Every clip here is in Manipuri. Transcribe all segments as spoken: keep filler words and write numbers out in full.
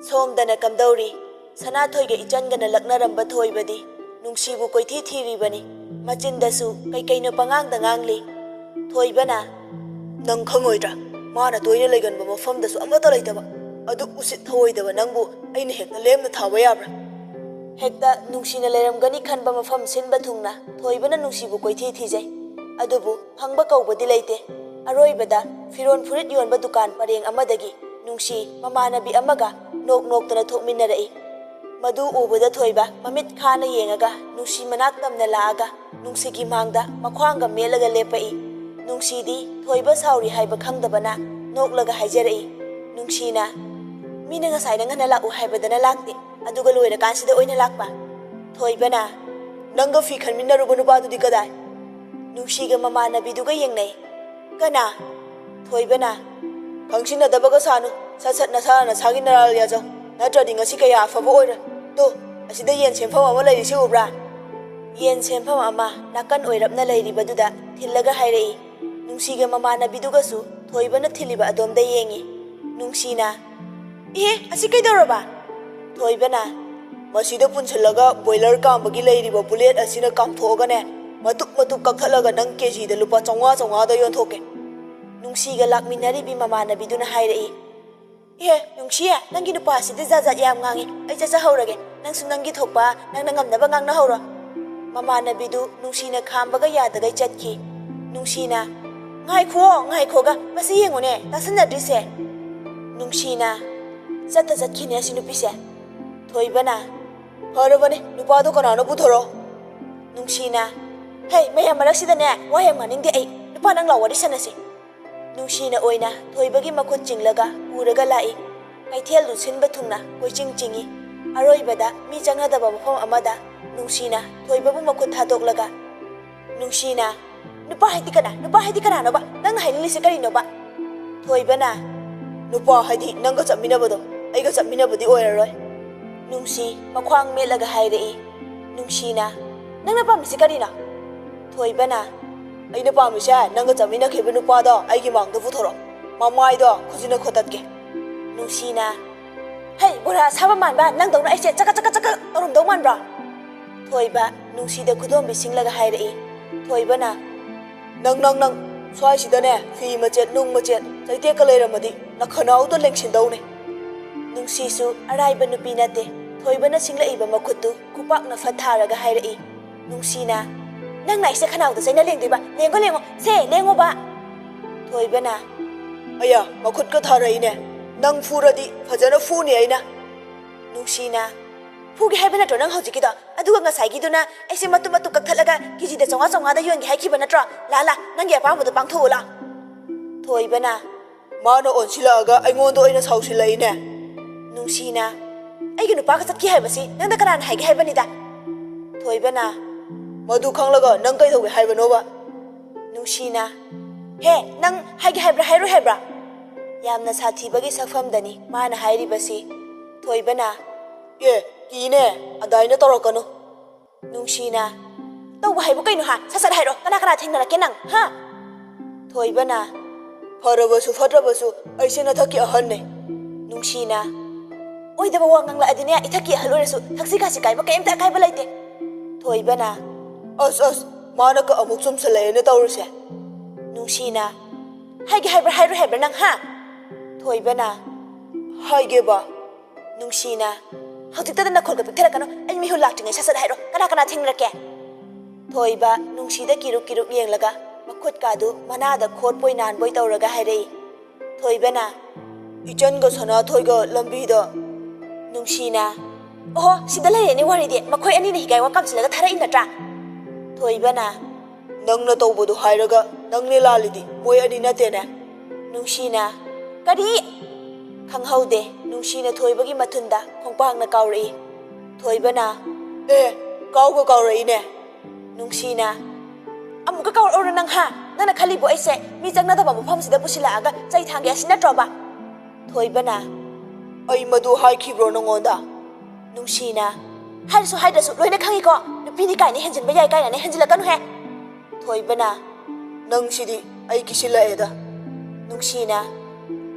ꯁꯣꯝꯗꯅ ꯀꯝꯗꯧꯔꯤ? ꯁꯅꯥꯊꯣꯏꯒ ꯏꯆꯟꯒꯅ ꯂꯛꯅꯔꯝꯕ ꯊꯣꯏꯕꯗꯤ ꯅꯨꯡꯁꯤꯕꯨ ꯀꯣꯏꯊꯤ ꯊꯤꯔꯤꯕꯅꯤ꯫ ꯃꯆꯤꯟꯗꯁꯨ ꯀꯩ ꯀꯩꯅꯣ ꯄꯉꯥꯡꯗ ꯉꯥꯡꯂꯤ꯫ ꯊꯣꯏꯕꯅ, "ꯅꯪ ꯈꯪꯉꯣꯏꯗ꯭ꯔꯥ? ꯃꯥꯅ ꯇꯣꯏꯅ ꯂꯩꯒꯟꯕ ꯃꯐꯝꯗꯁꯨ ꯑꯃꯠꯇ ꯂꯩꯇꯕ꯫ ꯑꯗꯨ ꯎꯁꯤꯠ ꯊꯑꯣꯏꯗꯕ ꯅꯪꯕꯨ ꯑꯩꯅ ꯍꯦꯛꯇ ꯂꯦꯝꯅ ꯊꯥꯕ ꯌꯥꯕ꯭ꯔꯥ?" ꯍꯦꯛꯇ ꯅꯨꯡꯁꯤꯅ ꯂꯩꯔꯝꯒꯅꯤ ꯈꯟꯕ ꯃꯐꯝ ꯁꯤꯟꯕ ꯊꯨꯡꯅ ꯊꯣꯏꯕꯅ ꯅꯨꯡꯁꯤꯕꯨ ꯀꯣꯏꯊꯤ ꯊꯤꯖꯩ꯫ ꯑꯗꯨꯕꯨ ꯐꯪꯕ ꯀꯧꯕꯗꯤ ꯂꯩꯇꯦ꯫ ꯑꯔꯣꯏꯕꯗ ꯐꯤꯔꯣꯟ ꯐꯨꯔꯤꯠ ꯌꯣꯟꯕ ꯗꯨꯀꯥꯟ ꯄꯔꯦꯡ ꯑꯃꯗꯒꯤ ꯅꯨꯡꯁꯤ ꯃꯃꯥꯟꯅꯕꯤ ꯑꯃꯒ ꯅꯣꯛ ꯅꯣꯛꯇꯅ ꯊꯣꯛꯃꯤꯟꯅꯔꯛꯏ꯫ ꯃꯗꯨ ꯎꯕꯗ ꯊꯣꯏꯕ ꯃꯃꯤꯠ ꯈꯥꯅ ꯌꯦꯡꯉꯒ ꯅꯨꯡꯁꯤ ꯃꯅꯥꯛ ꯇꯝꯅ ꯂꯥꯛꯑꯒ ꯅꯨꯡꯁꯤꯒꯤ ꯃꯥꯡꯗ ꯃꯈ꯭ꯋꯥꯡꯒ ꯃꯦꯠꯂꯒ ꯂꯦꯞꯄꯛꯏ꯫ ꯅꯨꯡꯁꯤꯗꯤ ꯊꯣꯏꯕ ꯁꯥꯎꯔꯤ ꯍꯥꯏꯕ ꯈꯪꯗꯕꯅ ꯅꯣꯛꯂꯒ ꯍꯥꯏꯖꯔꯛꯏ꯫ ꯅꯨꯡꯁꯤꯅ, "ꯃꯤꯅ ꯉꯁꯥꯏꯅ ꯉꯟꯅ ꯂꯥꯛꯎ ꯍꯥꯏꯕꯗꯅ ꯂꯥꯛꯇꯦ, ꯑꯗꯨꯒ ꯂꯣꯏꯔꯀꯥꯟꯁꯤꯗ ꯑꯣꯏꯅ ꯂꯥꯛꯄ?" ꯊꯣꯏꯕꯅ, "ꯅꯪꯒ ꯐꯤ ꯈꯟꯃꯤꯟꯅꯔꯨꯕ ꯅꯨꯄꯥꯗꯨꯗꯤ ꯀꯗꯥꯏ?" ꯅꯨꯡꯁꯤꯒ ꯃꯃꯥꯟꯅꯕꯤꯗꯨꯒ ꯌꯦꯡꯅꯩ꯫ "ꯀꯅꯥ?" ꯊꯣꯏꯕꯅ, "ꯈꯪꯁꯤꯟꯅꯗꯕꯒ ꯁꯥꯅꯨ, ꯁꯠ ꯁꯠ ꯅꯁꯥꯅ ꯅꯁꯥꯒꯤ ꯅꯔꯥꯜ ꯌꯥꯖꯧ, ꯅꯠꯇ꯭ꯔꯗꯤ ꯉꯁꯤ ꯀꯌꯥ ꯑꯐꯕ ꯑꯣꯏꯔꯣꯏ꯫ ꯇꯣ, ꯑꯁꯤꯗ ꯌꯦꯟ ꯁꯦꯝꯐꯝ ꯑꯃ ꯂꯩꯔꯤꯁꯤ ꯎꯕ꯭ꯔꯥ?" ꯌꯦꯟ ꯁꯦꯝꯐꯝ ꯑꯃ ꯅꯥꯀꯟ ꯑꯣꯏꯔꯞꯅ ꯂꯩꯔꯤꯕꯗꯨꯗ ꯊꯤꯜꯂꯒ ꯍꯥꯏꯔꯛꯏ꯫ ꯅꯨꯡꯁꯤꯒ ꯃꯃꯥꯟꯅꯕꯤꯗꯨꯒꯁꯨ ꯊꯣꯏꯕꯅ ꯊꯤꯜꯂꯤꯕ ꯑꯗꯣꯝꯗ ꯌꯦꯡꯉꯤ꯫ ꯅꯨꯡꯁꯤꯅ, "ꯏꯍꯦ, ꯑꯁꯤ ꯀꯩꯗꯧꯔꯕ?" ꯊꯣꯏꯕꯅ, "ꯃꯁꯤꯗ ꯄꯨꯟꯁꯤꯜꯂꯒ ꯕꯣꯏꯂꯔ ꯀꯥꯝꯕꯒꯤ ꯂꯩꯔꯤꯕ ꯕꯨꯂꯦꯠ ꯑꯁꯤꯅ ꯀꯥꯝꯊꯣꯛꯑꯒꯅꯦ, ꯃꯇꯨꯞ ꯃꯇꯨꯞ ꯀꯛꯊꯠꯂꯒ ꯅꯪ ꯀꯦꯖꯤꯗ ꯂꯨꯄꯥ ꯆꯥꯝꯃꯉꯥ ꯆꯥꯝꯃꯉꯥꯗ ꯌꯣꯟꯊꯣꯛꯀꯦ꯫" ꯅꯨꯡꯁꯤꯒ ꯂꯥꯛꯃꯤꯟꯅꯔꯤꯕꯤ ꯃꯃꯥꯟꯅꯕꯤꯗꯨꯅ ꯍꯥꯏꯔꯛꯏ꯫ "ꯏꯍꯦ, ꯅꯨꯡꯁꯤ, ꯅꯪꯒꯤ ꯅꯨꯄꯥꯁꯤꯗꯤ ꯖꯥꯠ ꯖꯥꯠ ꯌꯥꯝ ꯉꯥꯡꯉꯤ꯫ ꯑꯩ ꯆꯠꯆꯍꯧꯔꯒꯦ꯫ ꯅꯪꯁꯨ ꯅꯪꯒꯤ ꯊꯣꯛꯄ ꯅꯪꯅ ꯉꯝꯅꯕ ꯉꯥꯡꯅꯍꯧꯔꯣ꯫" ꯃꯃꯥꯟꯅꯕꯤꯗꯨ ꯅꯨꯡꯁꯤꯅ ꯈꯥꯝꯕꯒ ꯌꯥꯗꯒꯩ ꯆꯠꯈꯤ꯫ ꯅꯨꯡꯁꯤꯅ, "ꯉꯥꯏꯈꯣ, ꯉꯥꯏꯈꯣꯒ, ꯃꯁꯤ ꯌꯦꯡꯉꯨꯅꯦ, ꯇꯥꯁꯟꯅꯗ꯭ꯔꯤꯁꯦ꯫" ꯅꯨꯡꯁꯤꯅ, "ꯆꯠꯇ ꯆꯠꯈꯤꯅꯦ ꯑꯁꯤ ꯅꯨꯄꯤꯁꯦ꯫" ꯊꯣꯏꯕꯅ, "ꯐꯔꯕꯅꯦ, ꯅꯨꯄꯥꯗꯣ ꯀꯅꯥꯅꯣ ꯄꯨꯊꯣꯔꯛꯑꯣ꯫" ꯅꯨꯡꯁꯤꯅ, "ꯍꯩ, ꯃꯌꯥꯝ ꯃꯔꯛꯁꯤꯗꯅꯦ, ꯋꯥ ꯌꯥꯝ ꯉꯥꯡꯅꯤꯡꯗꯦ ꯑꯩ꯫ ꯅꯨꯄꯥ, ꯅꯪ ꯂꯥꯛꯑꯣ, ꯋꯥꯔꯤ ꯁꯥꯟꯅꯁꯤ꯫" ꯅꯨꯡꯁꯤꯅ ꯑꯣꯏꯅ ꯊꯣꯏꯕꯒꯤ ꯃꯈꯨꯠ ꯆꯤꯡꯂꯒ ꯄꯨꯔꯒ ꯂꯥꯛꯏ꯫ ꯀꯩꯊꯦꯜꯗꯨ ꯁꯤꯟꯕ ꯊꯨꯡꯅ ꯀꯣꯏꯆꯤꯡ ꯆꯤꯡꯏ꯫ ꯑꯔꯣꯏꯕꯗ ꯃꯤ ꯆꯪꯅꯗꯕ ꯃꯐꯝ ꯑꯃꯗ ꯅꯨꯡꯁꯤꯅ ꯊꯣꯏꯕꯕꯨ ꯃꯈꯨꯠ ꯊꯥꯗꯣꯛꯂꯒ, ꯅꯨꯡꯁꯤꯅ, "ꯅꯨꯄꯥ ꯍꯥꯏꯗꯤ ꯀꯅꯥ? ꯅꯨꯄꯥ ꯍꯥꯏꯗꯤ ꯀꯅꯥꯅꯣꯕ? ꯅꯪꯅ ꯍꯥꯏꯅꯤꯡꯂꯤꯁꯤ ꯀꯔꯤꯅꯣꯕ?" ꯊꯣꯏꯕꯅ, "ꯅꯨꯄꯥ ꯍꯥꯏꯗꯤ ꯅꯪꯒ ꯆꯠꯃꯤꯟꯅꯕꯗꯣ, ꯑꯩꯒ ꯆꯠꯃꯤꯟꯅꯕꯗꯤ ꯑꯣꯏꯔꯔꯣꯏ꯫" ꯅꯨꯡꯁꯤ ꯃꯈ꯭ꯋꯥꯡ ꯃꯦꯠꯂꯒ ꯍꯥꯏꯔꯛꯏ꯫ ꯅꯨꯡꯁꯤꯅ, "ꯅꯪꯅ ꯄꯥꯝꯃꯤꯁꯤ ꯀꯔꯤꯅꯣ?" ꯊꯣꯏꯕꯅ, "ꯑꯩꯅ ꯄꯥꯝꯃꯤꯁꯦ ꯅꯪꯒ ꯆꯠꯃꯤꯟꯅꯈꯤꯕ ꯅꯨꯄꯥꯗꯣ ꯑꯩꯒꯤ ꯃꯥꯡꯗ ꯄꯨꯊꯣꯔꯛꯑꯣ꯫ ꯃꯃꯥꯏꯗꯣ ꯈꯨꯖꯤꯟꯅ ꯈꯣꯠꯇꯠꯀꯦ꯫" ꯅꯨꯡꯁꯤꯅ, "ꯍꯩ, ꯕꯣꯔꯥ ꯑꯁꯥꯕ ꯃꯥꯟꯕ, ꯅꯪꯗꯧꯅ ꯑꯩꯁꯦ ꯆꯀ ꯆꯀ ꯆꯀ ꯇꯧꯔꯝꯗꯧ ꯃꯥꯟꯕ꯭ꯔꯣ?" ꯊꯣꯏꯕ ꯅꯨꯡꯁꯤꯗ ꯈꯨꯗꯣꯝꯕꯤ ꯁꯤꯡꯂꯒ ꯍꯥꯏꯔꯛꯏ꯫ ꯊꯣꯏꯕꯅ, "ꯅꯪ, ꯅꯪ, ꯅꯪ, ꯁ꯭ꯋꯥꯏꯁꯤꯗꯅꯦ ꯐꯤ ꯃꯆꯦꯠ ꯅꯨꯡ ꯃꯆꯦꯠ ꯆꯩꯇꯦꯛꯀ ꯂꯩꯔꯝꯃꯗꯤ ꯅꯈꯅꯥꯎꯗꯣ ꯂꯦꯡꯁꯤꯟꯗꯧꯅꯦ꯫" ꯅꯨꯡꯁꯤꯁꯨ ꯑꯔꯥꯏꯕ ꯅꯨꯄꯤ ꯅꯠꯇꯦ꯫ ꯊꯣꯏꯕꯅ ꯁꯤꯡꯂꯛꯏꯕ ꯃꯈꯨꯠꯇꯨ ꯈꯨꯄꯥꯛꯅ ꯐꯠ ꯊꯥꯔꯒ ꯍꯥꯏꯔꯛꯏ꯫ ꯅꯨꯡꯁꯤꯅ, "ꯅꯪꯅ ꯑꯩꯁꯦ ꯈꯅꯥꯎꯗ ꯆꯩꯅ ꯂꯦꯡꯗꯣꯏꯕ? ꯂꯦꯡꯉꯣ, ꯂꯦꯡꯉꯣ, ꯁꯦ, ꯂꯦꯡꯉꯣꯕ!" ꯊꯣꯏꯕꯅ, "ꯑꯌꯥ, ꯃꯈꯨꯠꯀ ꯊꯥꯔꯛꯏꯅꯦ꯫ ꯅꯪ ꯐꯨꯔꯗꯤ ꯐꯖꯅ ꯐꯨꯅꯤ ꯑꯩꯅ꯫" ꯅꯨꯡꯁꯤꯅ, "ꯐꯨꯒꯦ ꯍꯥꯏꯕ ꯅꯠꯇ꯭ꯔꯣ ꯅꯪ ꯍꯧꯖꯤꯛꯀꯤꯗꯣ? ꯑꯗꯨꯒ ꯉꯁꯥꯏꯒꯤꯗꯨꯅ ꯑꯩꯁꯦ ꯃꯇꯨꯝ ꯃꯇꯨꯝ ꯀꯛꯊꯠꯂꯒ ꯀꯦꯖꯤꯗ ꯆꯥꯝꯃꯉꯥ ꯆꯥꯝꯃꯉꯥꯗ ꯌꯣꯟꯒꯦ ꯍꯥꯏꯈꯤꯕ ꯅꯠꯇ꯭ꯔꯣ? ꯂꯥ, ꯂꯥ, ꯅꯪꯒꯤ ꯑꯄꯥꯝꯕꯗꯣ ꯄꯥꯡꯊꯣꯛꯎ ꯂꯥ꯫" ꯊꯣꯏꯕꯅ, "ꯃꯥꯅ ꯑꯣꯟꯁꯤꯜꯂꯛꯑꯒ ꯑꯩꯉꯣꯟꯗ ꯑꯣꯏꯅ ꯁꯥꯎꯁꯤꯜꯂꯛꯏꯅꯦ꯫" ꯅꯨꯡꯁꯤꯅ, "ꯑꯩꯒꯤ ꯅꯨꯄꯥꯒ ꯆꯠꯈꯤ ꯍꯥꯏꯕꯁꯤ ꯅꯪꯗ ꯀꯅꯥꯅ ꯍꯥꯏꯒꯦ ꯍꯥꯏꯕꯅꯤꯗ?" ꯊꯣꯏꯕꯅ, "ꯃꯗꯨ ꯈꯪꯂꯒ ꯅꯪ ꯀꯩꯗꯧꯒꯦ ꯍꯥꯏꯕꯅꯣꯕ?" ꯅꯨꯡꯁꯤꯅ, "ꯍꯦ, ꯅꯪ ꯍꯥꯏꯒꯦ ꯍꯥꯏꯕ꯭ꯔꯥ ꯍꯥꯏꯔꯣꯏ ꯍꯥꯏꯕ꯭ꯔꯥ?" ꯌꯥꯝꯅ ꯁꯥꯊꯤꯕꯒꯤ ꯁꯛꯐꯝꯗꯅꯤ ꯃꯥꯅ ꯍꯥꯏꯔꯤꯕꯁꯤ꯫ ꯊꯣꯏꯕꯅ, "ꯑꯦ, ꯀꯤꯅꯦ, ꯑꯗꯥꯏꯅ ꯇꯧꯔꯛꯀꯅꯨ꯫" ꯅꯨꯡꯁꯤꯅ, "ꯇꯧꯕ ꯍꯥꯏꯕꯨ ꯀꯩꯅꯣ ꯍꯥ? ꯁꯠ ꯁꯠ ꯍꯥꯏꯔꯣ, ꯀꯅꯥ ꯀꯅꯥ ꯊꯦꯡꯅꯔꯛꯀꯦ ꯅꯪ, ꯍꯥ?" ꯊꯣꯏꯕꯅ, "ꯐꯔꯕꯁꯨ ꯐꯠꯇ꯭ꯔꯕꯁꯨ ꯑꯩꯁꯦ ꯅꯊꯛꯀꯤ ꯑꯍꯟꯅꯦ꯫" ꯅꯨꯡꯁꯤꯅ, "ꯑꯣꯏꯗꯕ ꯋꯥ ꯉꯥꯡꯂꯛꯑꯗꯤꯅꯦ, ꯏꯊꯛꯀꯤ ꯑꯍꯜ ꯑꯣꯏꯔꯁꯨ ꯊꯛꯁꯤ ꯈꯥꯁꯤ ꯀꯥꯏꯕ ꯀꯩꯝꯇ ꯑꯀꯥꯏꯕ ꯂꯩꯇꯦ꯫" ꯊꯣꯏꯕꯅ, "ꯑꯁ, ꯑꯁ, ꯃꯥꯅꯒ ꯑꯃꯨꯛ ꯆꯨꯝꯁꯜꯂꯛꯑꯦꯅꯦ ꯇꯧꯔꯤꯁꯦ꯫" ꯅꯨꯡꯁꯤꯅ, "ꯍꯥꯏꯒꯦ ꯍꯥꯏꯕ꯭ꯔꯥ ꯍꯥꯏꯔꯣꯏ ꯍꯥꯏꯕ꯭ꯔꯥ ꯅꯪ, ꯍꯥ?" ꯊꯣꯏꯕꯅ, "ꯍꯥꯏꯒꯦꯕ꯫" ꯅꯨꯡꯁꯤꯅ, "ꯍꯧꯖꯤꯛꯇꯗ ꯅꯈꯣꯜꯒ ꯄꯤꯛꯊꯔꯛꯀꯅꯨ, ꯑꯩ ꯃꯤꯍꯨꯟ ꯂꯥꯛꯇ꯭ꯔꯤꯉꯩ ꯁꯠ ꯁꯠ ꯍꯥꯏꯔꯣ, ꯀꯅꯥ ꯀꯅꯥ ꯊꯦꯡꯅꯔꯛꯀꯦ?" ꯊꯣꯏꯕ ꯅꯨꯡꯁꯤꯗ ꯀꯤꯔꯨꯛ ꯀꯤꯔꯨꯛ ꯌꯦꯡꯂꯒ ꯃꯈꯨꯠꯀꯥꯗꯨ ꯃꯅꯥꯗ ꯈꯣꯠꯄꯣꯏ ꯅꯥꯟꯕꯣꯏ ꯇꯧꯔꯒ ꯍꯥꯏꯔꯛꯏ꯫ ꯊꯣꯏꯕꯅ, "ꯏꯆꯟꯒ ꯁꯅꯥꯊꯣꯏꯒ ꯂꯝꯕꯤꯗ꯫" ꯅꯨꯡꯁꯤꯅ, "ꯑꯣꯍꯣ, ꯁꯤꯗ ꯂꯩꯔꯦꯅꯦ ꯋꯥꯔꯤꯗꯤ, ꯃꯈꯣꯏ ꯑꯅꯤꯅ ꯍꯤꯒꯥꯏ ꯋꯥ ꯀꯥꯝꯁꯤꯜꯂꯒ ꯊꯥꯔꯛꯏ ꯅꯠꯇ꯭ꯔꯥ?" ꯊꯣꯏꯕꯅ, "ꯅꯪꯅ ꯇꯧꯕꯗꯣ ꯍꯥꯏꯔꯒ ꯅꯪꯅꯦ ꯂꯥꯜꯂꯤꯗꯤ, ꯃꯣꯏ ꯑꯅꯤ ꯅꯠꯇꯦꯅꯦ꯫" ꯅꯨꯡꯁꯤꯅ, "ꯀꯔꯤ?" ꯈꯪꯍꯧꯗꯦ, ꯅꯨꯡꯁꯤꯅ ꯊꯣꯏꯕꯒꯤ ꯃꯊꯨꯟꯗ ꯈꯣꯡꯄꯥꯛꯅ ꯀꯥꯎꯔꯛꯏ꯫ ꯊꯣꯏꯕꯅ, "ꯑꯦ, ꯀꯥꯎꯒ ꯀꯥꯎꯔꯛꯏꯅꯦ꯫" ꯅꯨꯡꯁꯤꯅ, "ꯑꯃꯨꯛꯀ ꯀꯥꯎꯔꯛꯎꯔꯣ ꯅꯪ, ꯍꯥ? ꯅꯪꯅ ꯈꯜꯂꯤꯕꯣ ꯑꯩꯁꯦ ꯃꯤ ꯆꯪꯅꯗꯕ ꯃꯐꯝꯁꯤꯗ ꯄꯨꯁꯤꯜꯂꯛꯑꯒ ꯆꯩ ꯊꯥꯡꯒꯦ ꯑꯁꯤ ꯅꯠꯇ꯭ꯔꯣꯕ?" ꯊꯣꯏꯕꯅ, "ꯑꯩ ꯃꯗꯨ ꯍꯥꯏꯈꯤꯕ꯭ꯔꯣ ꯅꯪꯉꯣꯟꯗ?" ꯅꯨꯡꯁꯤꯅ, "ꯍꯥꯏꯔꯁꯨ ꯍꯥꯏꯗ꯭ꯔꯁꯨ ꯂꯣꯏꯅ ꯈꯪꯉꯤꯀꯣ, ꯅꯨꯄꯤꯅꯤ ꯀꯥꯏꯅ ꯍꯦꯟꯖꯤꯟꯕ ꯌꯥꯏ ꯀꯥꯏꯅꯅꯦ ꯍꯦꯟꯖꯤꯜꯂꯛꯀꯅꯨꯍꯦ꯫" ꯊꯣꯏꯕꯅ, "ꯅꯪꯁꯤꯗꯤ ꯑꯩ ꯀꯤꯁꯤꯜꯂꯛꯑꯦꯗ꯫" ꯅꯨꯡꯁꯤꯅ,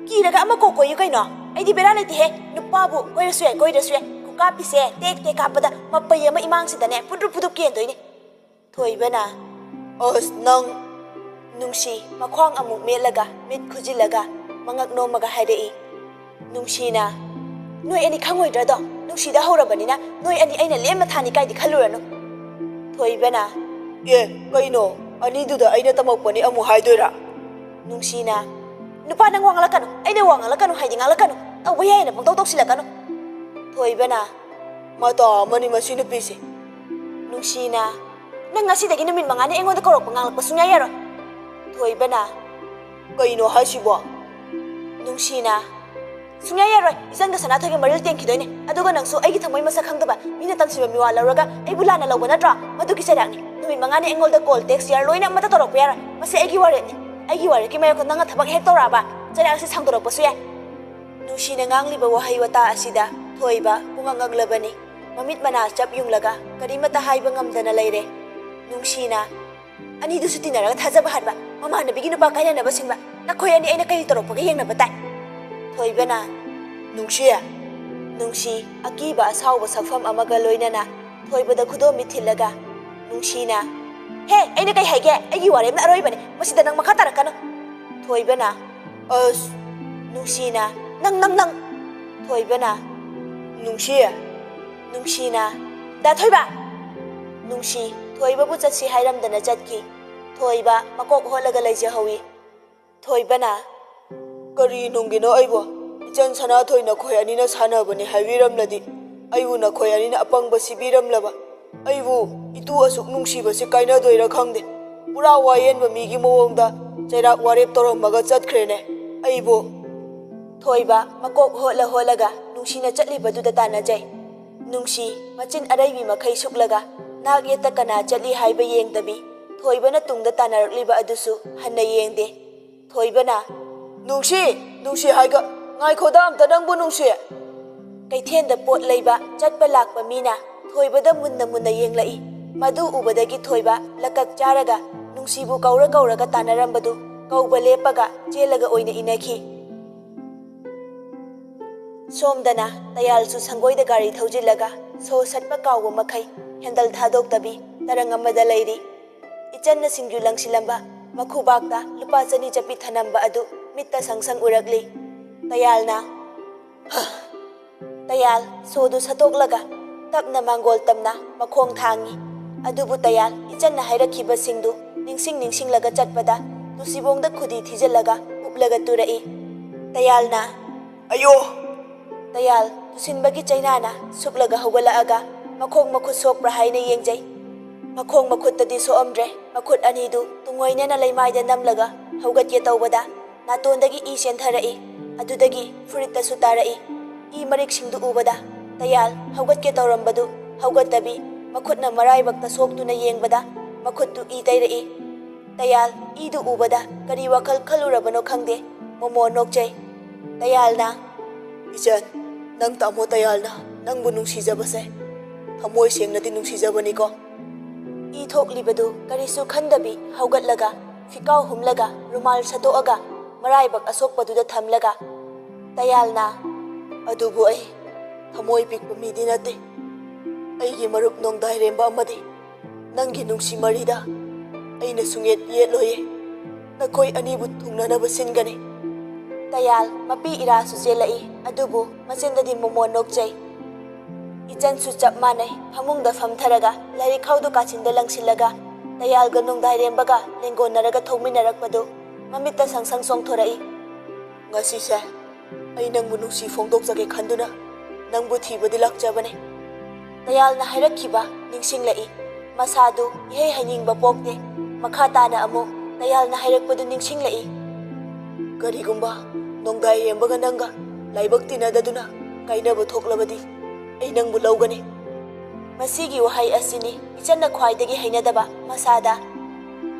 "ꯀꯤꯔꯒ ꯑꯃ ꯀꯣꯛ ꯀꯣꯏꯌꯨ ꯀꯩꯅꯣ, ꯑꯩꯗꯤ ꯕꯦꯔꯥ ꯂꯩꯇꯦꯍꯦ꯫ ꯅꯨꯄꯥꯕꯨ ꯀꯣꯏꯔꯁꯨ ꯌꯥꯏ, ꯀꯣꯏꯗ꯭ꯔꯁꯨ ꯌꯥꯏ, ꯈꯨꯀꯥꯞꯄꯤꯁꯦ ꯇꯦꯛ ꯇꯦꯛ ꯀꯥꯞꯄꯗ ꯃꯄꯩ ꯑꯃ ꯏꯃꯥꯡꯁꯤꯗꯅꯦ ꯐꯨꯗ꯭ꯔꯨꯞ ꯐꯨꯗ꯭ꯔꯨꯞ ꯀꯦꯟꯗꯣꯏꯅꯦ꯫ ꯊꯣꯏꯕꯅ, "ꯑꯁ, ꯅꯪ!" ꯅꯨꯡꯁꯤ ꯃꯈ꯭ꯋꯥꯡ ꯑꯃꯨꯛ ꯃꯦꯠꯂꯒ ꯃꯤꯠ ꯈꯨꯖꯤꯜꯂꯒ ꯃꯉꯛ ꯅꯣꯝꯃꯒ ꯍꯥꯏꯔꯛꯏ꯫ ꯅꯨꯡꯁꯤꯅ, "ꯅꯣꯏ ꯑꯅꯤ ꯈꯪꯉꯣꯏꯗ꯭ꯔꯗꯣ? ꯅꯨꯡꯁꯤꯗ ꯍꯧꯔꯕꯅꯤꯅ ꯅꯣꯏ ꯑꯅꯤ ꯑꯩꯅ ꯂꯦꯝꯅ ꯊꯥꯅꯤ ꯀꯥꯏꯗꯤ ꯈꯜꯂꯨꯔꯅꯨ꯫" ꯊꯣꯏꯕꯅ, "ꯑꯦ, ꯀꯩꯅꯣ? ꯑꯅꯤꯗꯨꯗ ꯑꯩꯅ ꯇꯝꯃꯛꯄꯅꯤ ꯑꯃꯨꯛ ꯍꯥꯏꯗꯣꯏꯔꯥ?" ꯅꯨꯡꯁꯤꯅ, "ꯅꯨꯄꯥ, ꯅꯪ ꯋꯥ ꯉꯥꯡꯂꯛꯀꯅꯨ, ꯑꯩꯅ ꯋꯥ ꯉꯥꯡꯂꯛꯀꯅꯨ ꯍꯥꯏꯗꯤ ꯉꯥꯡꯂꯛꯀꯅꯨ, ꯇꯧꯕ ꯌꯥꯏꯌꯦꯅ ꯄꯪꯇꯧ ꯇꯧꯁꯤꯜꯂꯛꯀꯅꯨ꯫" ꯊꯣꯏꯕꯅ, "ꯃꯇꯥ ꯑꯃꯅꯤ ꯃꯁꯤ ꯅꯨꯄꯤꯁꯦ꯫" ꯅꯨꯡꯁꯤꯅ, "ꯅꯪ ꯉꯁꯤꯗꯒꯤ ꯅꯨꯃꯤꯠ ꯃꯉꯥꯅꯤ ꯑꯩꯉꯣꯟꯗ ꯀꯧꯔꯛꯄ ꯉꯥꯡꯂꯛꯄ ꯁꯨꯡꯌꯥ ꯌꯥꯔꯣꯏ꯫" ꯊꯣꯏꯕꯅ, "ꯀꯩꯅꯣ ꯍꯥꯏꯁꯤꯕꯣ?" ꯅꯨꯡꯁꯤꯅ, "ꯁꯨꯡꯌꯥ ꯌꯥꯔꯣꯏ, ꯏꯆꯟꯒ ꯁꯅꯥꯊꯣꯏꯒ ꯃꯔꯤꯜ ꯇꯦꯡꯈꯤꯗꯣꯏꯅꯦ, ꯑꯗꯨꯒ ꯅꯪꯁꯨ ꯑꯩꯒꯤ ꯊꯃꯣꯏ ꯃꯁꯛ ꯈꯪꯗꯕ ꯃꯤꯅ ꯇꯝꯁꯤꯕ ꯃꯤꯋꯥ ꯂꯧꯔꯒ ꯑꯩꯕꯨ ꯂꯥꯟꯅ ꯂꯧꯕ ꯅꯠꯇ꯭ꯔꯣ? ꯃꯗꯨꯒꯤ ꯆꯩꯔꯥꯛꯅꯤ꯫ ꯅꯨꯃꯤꯠ ꯃꯉꯥꯅꯤ ꯑꯩꯉꯣꯟꯗ ꯀꯣꯜ, ꯇꯦꯛꯁ, ꯌꯥꯔ ꯂꯣꯏꯅ ꯑꯃꯠꯇ ꯇꯧꯔꯛꯄ ꯌꯥꯔꯣꯏ꯫ ꯃꯁꯤ ꯑꯩꯒꯤ ꯋꯥꯔꯦꯞꯅꯤ꯫ ꯑꯩꯒꯤ ꯋꯥꯔꯦꯞꯀꯤ ꯃꯥꯌꯣꯛꯇ ꯅꯪꯅ ꯊꯕꯛ ꯍꯦꯛ ꯇꯧꯔꯛꯑꯕ ꯆꯩꯔꯥꯛꯁꯤ ꯁꯥꯡꯗꯣꯔꯛꯄꯁꯨ ꯌꯥꯏ꯫" ꯅꯨꯡꯁꯤꯅ ꯉꯥꯡꯂꯤꯕ ꯋꯥꯍꯩ ꯋꯥꯇꯥ ꯑꯁꯤꯗ ꯊꯣꯏꯕ ꯄꯨꯡꯉꯛ ꯉꯛꯂꯕꯅꯤ꯫ ꯃꯃꯤꯠ ꯃꯅꯥ ꯆꯞ ꯌꯨꯡꯂꯒ ꯀꯔꯤꯃꯠꯇ ꯍꯥꯏꯕ ꯉꯝꯗꯅ ꯂꯩꯔꯦ꯫ ꯅꯨꯡꯁꯤꯅ, "ꯑꯅꯤꯗꯨꯁꯨ ꯇꯤꯟꯅꯔꯒ ꯊꯥꯖꯕ ꯍꯥꯠꯄ, ꯃꯃꯥꯟꯅꯕꯤꯒꯤ ꯅꯨꯄꯥ ꯀꯥꯏꯅꯅꯕ ꯁꯤꯟꯕ, ꯅꯈꯣꯏ ꯑꯅꯤ ꯑꯩꯅ ꯀꯔꯤ ꯇꯧꯔꯛꯄꯒ ꯌꯦꯡꯅꯕ ꯇꯥꯏ?" ꯊꯣꯏꯕꯅ, "ꯅꯨꯡꯁꯤ!" ꯅꯨꯡꯁꯤ ꯑꯀꯤꯕ ꯑꯁꯥꯎꯕ ꯁꯛꯐꯝ ꯑꯃꯒ ꯂꯣꯏꯅꯅ ꯊꯣꯏꯕꯗ ꯈꯨꯗꯣꯝꯕꯤ ꯊꯤꯜꯂꯒ, ꯅꯨꯡꯁꯤꯅ, "ꯍꯦ, ꯑꯩꯅ ꯀꯩ ꯍꯥꯏꯒꯦ? ꯑꯩꯒꯤ ꯋꯥꯔꯦꯞꯅ ꯑꯔꯣꯏꯕꯅꯦ, ꯃꯁꯤꯗ ꯅꯪ ꯃꯈꯥ ꯇꯥꯔꯛꯀꯅꯨ꯫" ꯊꯣꯏꯕꯅ, "ꯑꯁ!" ꯅꯨꯡꯁꯤꯅ, "ꯅꯪ, ꯅꯪ, ꯅꯪ!" ꯊꯣꯏꯕꯅ, "ꯅꯨꯡꯁꯤ!" ꯅꯨꯡꯁꯤꯅ, "ꯗꯥ ꯊꯣꯏꯕ!" ꯅꯨꯡꯁꯤ ꯊꯣꯏꯕꯕꯨ ꯆꯠꯁꯤ ꯍꯥꯏꯔꯝꯗꯅ ꯆꯠꯈꯤ꯫ ꯊꯣꯏꯕ ꯃꯀꯣꯛ ꯍꯣꯠꯂꯒ ꯂꯩꯖꯍꯧꯏ꯫ ꯊꯣꯏꯕꯅ, "ꯀꯔꯤ ꯅꯨꯡꯒꯤꯅꯣ ꯑꯩꯕꯣ? ꯏꯆꯟ ꯁꯅꯥꯊꯣꯏ ꯅꯈꯣꯏ ꯑꯅꯤꯅ ꯁꯥꯟꯅꯕꯅꯤ ꯍꯥꯏꯕꯤꯔꯝꯂꯗꯤ ꯑꯩꯕꯨ ꯅꯈꯣꯏ ꯑꯅꯤꯅ ꯑꯄꯪꯕ ꯁꯤꯕꯤꯔꯝꯂꯕ꯫ ꯑꯩꯕꯨ ꯏꯇꯨ ꯑꯁꯨꯛ ꯅꯨꯡꯁꯤꯕꯁꯤ ꯀꯥꯏꯅꯗꯣꯏꯔꯥ ꯈꯪꯗꯦ꯫ ꯄꯨꯔꯥ ꯋꯥꯌꯦꯟꯕ ꯃꯤꯒꯤ ꯃꯑꯣꯡꯗ ꯆꯩꯔꯥꯛ ꯋꯥꯔꯦꯞ ꯇꯧꯔꯝꯃꯒ ꯆꯠꯈ꯭ꯔꯦꯅꯦ ꯑꯩꯕꯨ꯫" ꯊꯣꯏꯕ ꯃꯀꯣꯛ ꯍꯣꯠꯂ ꯍꯣꯠꯂꯒ ꯅꯨꯡꯁꯤꯅ ꯆꯠꯂꯤꯕꯗꯨꯗ ꯇꯥꯟꯅꯖꯩ꯫ ꯅꯨꯡꯁꯤ ꯃꯆꯤꯟ ꯑꯔꯩꯕꯤ ꯃꯈꯩ ꯁꯨꯛꯂꯒ ꯅꯥꯛ ꯌꯦꯠꯇ ꯀꯅꯥ ꯆꯠꯂꯤ ꯍꯥꯏꯕ ꯌꯦꯡꯗꯕꯤ ꯊꯣꯏꯕꯅ ꯇꯨꯡꯗ ꯇꯥꯟꯅꯔꯛꯂꯤꯕ ꯑꯗꯨꯁꯨ ꯍꯟꯅ ꯌꯦꯡꯗꯦ꯫ ꯊꯣꯏꯕꯅ, "ꯅꯨꯡꯁꯤ! ꯅꯨꯡꯁꯤ ꯍꯥꯏꯒ-, ꯉꯥꯏꯈꯣꯗ ꯑꯝꯇ ꯅꯪꯕꯨ, ꯅꯨꯡꯁꯤ!" ꯀꯩꯊꯦꯜꯗ ꯄꯣꯠ ꯂꯩꯕ ꯆꯠꯄ ꯂꯥꯛꯄ ꯃꯤꯅ ꯊꯣꯏꯕꯗ ꯃꯨꯟꯅ ꯃꯨꯟꯅ ꯌꯦꯡꯂꯛꯏ꯫ ꯃꯗꯨ ꯎꯕꯗꯒꯤ ꯊꯣꯏꯕ ꯂꯀꯛ ꯆꯥꯔꯒ ꯅꯨꯡꯁꯤꯕꯨ ꯀꯧꯔ ꯀꯧꯔꯒ ꯇꯥꯟꯅꯔꯝꯕꯗꯨ ꯀꯧꯕ ꯂꯦꯞꯄꯒ ꯆꯦꯜꯂꯒ ꯑꯣꯏꯅ ꯏꯅꯈꯤ꯫ ꯁꯣꯝꯗꯅ ꯇꯌꯥꯜꯁꯨ ꯁꯪꯒꯣꯏꯗ ꯒꯥꯔꯤ ꯊꯧꯖꯤꯜꯂꯒ ꯁꯣ ꯁꯠꯄ ꯀꯥꯎꯕ ꯃꯈꯩ ꯍꯦꯟꯗꯜ ꯊꯥꯗꯣꯛꯇꯕꯤ ꯇꯔꯪ ꯑꯃꯗ ꯂꯩꯔꯤ꯫ ꯏꯆꯟꯅ ꯁꯤꯡꯖꯨ ꯂꯪꯁꯤꯜꯂꯝꯕ ꯃꯈꯨꯕꯥꯛꯇ ꯂꯨꯄꯥ ꯆꯅꯤ ꯆꯠꯄꯤ ꯊꯅꯝꯕ ꯑꯗꯨ ꯃꯤꯠꯇ ꯁꯪ ꯁꯪ ꯎꯔꯛꯂꯤ꯫ ꯇꯌꯥꯜꯅ, ꯇꯌꯥꯜ ꯁꯣꯗꯨ ꯁꯠꯇꯣꯛꯂꯒ ꯇꯞꯅ ꯃꯥꯡꯒꯣꯜ ꯇꯝꯅ ꯃꯈꯣꯡ ꯊꯥꯡꯏ꯫ ꯑꯗꯨꯕꯨ ꯇꯌꯥꯜ ꯏꯆꯟꯅ ꯍꯥꯏꯔꯛꯈꯤꯕꯁꯤꯡꯗꯨ ꯅꯤꯡꯁꯤꯡ ꯅꯤꯡꯁꯤꯡꯂꯒ ꯆꯠꯄꯗ ꯇꯨꯁꯤꯕꯣꯡꯗ ꯈꯨꯗꯤ ꯊꯤꯖꯤꯜꯂꯒ ꯎꯞꯂꯒ ꯇꯨꯔꯛꯏ꯫ ꯇꯌꯥꯜꯅ, "ꯑꯌꯣ!" ꯇꯌꯥꯜ ꯇꯨꯁꯤꯟꯕꯒꯤ ꯆꯩꯅꯥꯅ ꯁꯨꯞꯂꯒ ꯍꯧꯒꯠꯂꯛꯑꯒ ꯃꯈꯣꯡ ꯃꯈꯨꯠ ꯁꯣꯛꯄ꯭ꯔꯥ ꯍꯥꯏꯅ ꯌꯦꯡꯖꯩ꯫ ꯃꯈꯣꯡ ꯃꯈꯨꯠꯇꯗꯤ ꯁꯣꯛꯑꯝꯗ꯭ꯔꯦ꯫ ꯃꯈꯨꯠ ꯑꯅꯤꯗꯨ ꯇꯨꯡꯑꯣꯏꯅꯅ ꯂꯩꯃꯥꯏꯗ ꯅꯝꯂꯒ ꯍꯧꯒꯠꯀꯦ ꯇꯧꯕꯗ ꯅꯥꯇꯣꯟꯗꯒꯤ ꯏ ꯆꯦꯟꯊꯔꯛꯏ꯫ ꯑꯗꯨꯗꯒꯤ ꯐꯨꯔꯤꯠꯇꯁꯨ ꯇꯥꯔꯛꯏ꯫ ꯏ ꯃꯔꯤꯛꯁꯤꯡꯗꯨ ꯎꯕꯗ ꯇꯌꯥꯜ ꯍꯧꯒꯠꯀꯦ ꯇꯧꯔꯝꯕꯗꯨ ꯍꯧꯒꯠꯇꯕꯤ ꯃꯈꯨꯠꯅ ꯃꯔꯥꯏꯕꯛꯇ ꯁꯣꯛꯇꯨꯅ ꯌꯦꯡꯕꯗ ꯃꯈꯨꯠꯇꯨ ꯏ ꯇꯩꯔꯛꯏ꯫ ꯇꯌꯥꯜ ꯏꯗꯨ ꯎꯕꯗ ꯀꯔꯤ ꯋꯥꯈꯜ ꯈꯜꯂꯨꯔꯕꯅꯣ ꯈꯪꯗꯦ꯫ ꯃꯣꯃꯣ ꯅꯣꯛꯆꯩ꯫ ꯇꯌꯥꯜꯅ, "ꯏꯆꯟ, ꯅꯪ ꯇꯥꯃꯣ ꯇꯌꯥꯜꯅ ꯅꯪꯕꯨ ꯅꯨꯡꯁꯤꯖꯕꯁꯦ ꯊꯃꯣꯏ ꯁꯦꯡꯅꯗꯤ ꯅꯨꯡꯁꯤꯖꯕꯅꯤꯀꯣ?" ꯏ ꯊꯣꯛꯂꯤꯕꯗꯨ ꯀꯔꯤꯁꯨ ꯈꯟꯗꯕꯤ ꯍꯧꯒꯠꯂꯒ ꯐꯤꯀꯥꯎ ꯍꯨꯝꯂꯒ ꯔꯨꯃꯥꯜ ꯁꯠꯇꯣꯛꯑꯒ ꯃꯔꯥꯏꯕꯛ ꯑꯁꯣꯛꯄꯗꯨꯗ ꯊꯝꯂꯒ ꯇꯌꯥꯜꯅ, "ꯑꯗꯨꯕꯨ ꯑꯩ ꯊꯃꯣꯏ ꯄꯤꯛꯄ ꯃꯤꯗꯤ ꯅꯠꯇꯦ꯫ ꯑꯩꯒꯤ ꯃꯔꯨꯞ ꯅꯣꯡꯗꯥꯏꯔꯦꯝꯕ ꯑꯃꯗꯤ ꯅꯪꯒꯤ ꯅꯨꯡꯁꯤ ꯃꯔꯤꯗ ꯑꯩꯅ ꯁꯨꯡꯌꯦꯠ ꯌꯦꯠꯂꯣꯏꯌꯦ꯫ ꯅꯈꯣꯏ ꯑꯅꯤꯕꯨ ꯊꯨꯡꯅꯅꯕ ꯁꯤꯟꯒꯅꯤ꯫" ꯇꯌꯥꯜ ꯃꯄꯤ ꯏꯔꯥꯁꯨ ꯆꯦꯜꯂꯛꯏ, ꯑꯗꯨꯕꯨ ꯃꯆꯤꯟꯗꯗꯤ ꯃꯣꯃꯣꯟ ꯅꯣꯛꯆꯩ꯫ ꯏꯆꯟꯁꯨ ꯆꯞ ꯃꯥꯟꯅꯩ, ꯐꯃꯨꯡꯗ ꯐꯝꯊꯔꯒ ꯂꯥꯏꯔꯤꯛ ꯈꯥꯎꯗꯨ ꯀꯥꯆꯤꯟꯗ ꯂꯪꯁꯤꯜꯂꯒ ꯇꯌꯥꯜꯒ ꯅꯣꯡꯗꯥꯏꯔꯦꯝꯕꯒ ꯂꯦꯡꯒꯣꯟꯅꯔꯒ ꯊꯧꯃꯤꯟꯅꯔꯛꯄꯗꯨ ꯃꯃꯤꯠꯇ ꯁꯪ ꯁꯪ ꯆꯣꯡꯊꯣꯔꯛꯏ꯫ "ꯉꯁꯤꯁꯦ ꯑꯩ ꯅꯪꯕꯨ ꯅꯨꯡꯁꯤ ꯐꯣꯡꯗꯣꯛꯆꯒꯦ ꯈꯟꯗꯨꯅ ꯅꯪꯕꯨ ꯊꯤꯕꯗꯤ ꯂꯥꯛꯆꯕꯅꯦ꯫" ꯇꯌꯥꯜꯅ ꯍꯥꯏꯔꯛꯈꯤꯕ ꯅꯤꯡꯁꯤꯡꯂꯛꯏ꯫ ꯃꯁꯥꯗꯨ ꯏꯍꯩ ꯍꯩꯅꯤꯡꯕ ꯄꯣꯛꯇꯦ꯫ ꯃꯈꯥ ꯇꯥꯅ ꯑꯃꯨꯛ ꯇꯌꯥꯜꯅ ꯍꯥꯏꯔꯛꯄꯗꯨ ꯅꯤꯡꯁꯤꯡꯂꯛꯏ꯫ "ꯀꯔꯤꯒꯨꯝꯕ ꯅꯣꯡꯗꯥꯏꯔꯦꯝꯕꯒ ꯅꯪꯒ ꯂꯥꯏꯕꯛ ꯇꯤꯟꯅꯗꯗꯨꯅ ꯀꯥꯏꯅꯕ ꯊꯣꯛꯂꯕꯗꯤ ꯑꯩ ꯅꯪꯕꯨ ꯂꯧꯒꯅꯤ꯫" ꯃꯁꯤꯒꯤ ꯋꯥꯍꯩ ꯑꯁꯤꯅꯤ ꯏꯆꯟꯅ ꯈ꯭ꯋꯥꯏꯗꯒꯤ ꯍꯩꯅꯗꯕ ꯃꯁꯥꯗ꯫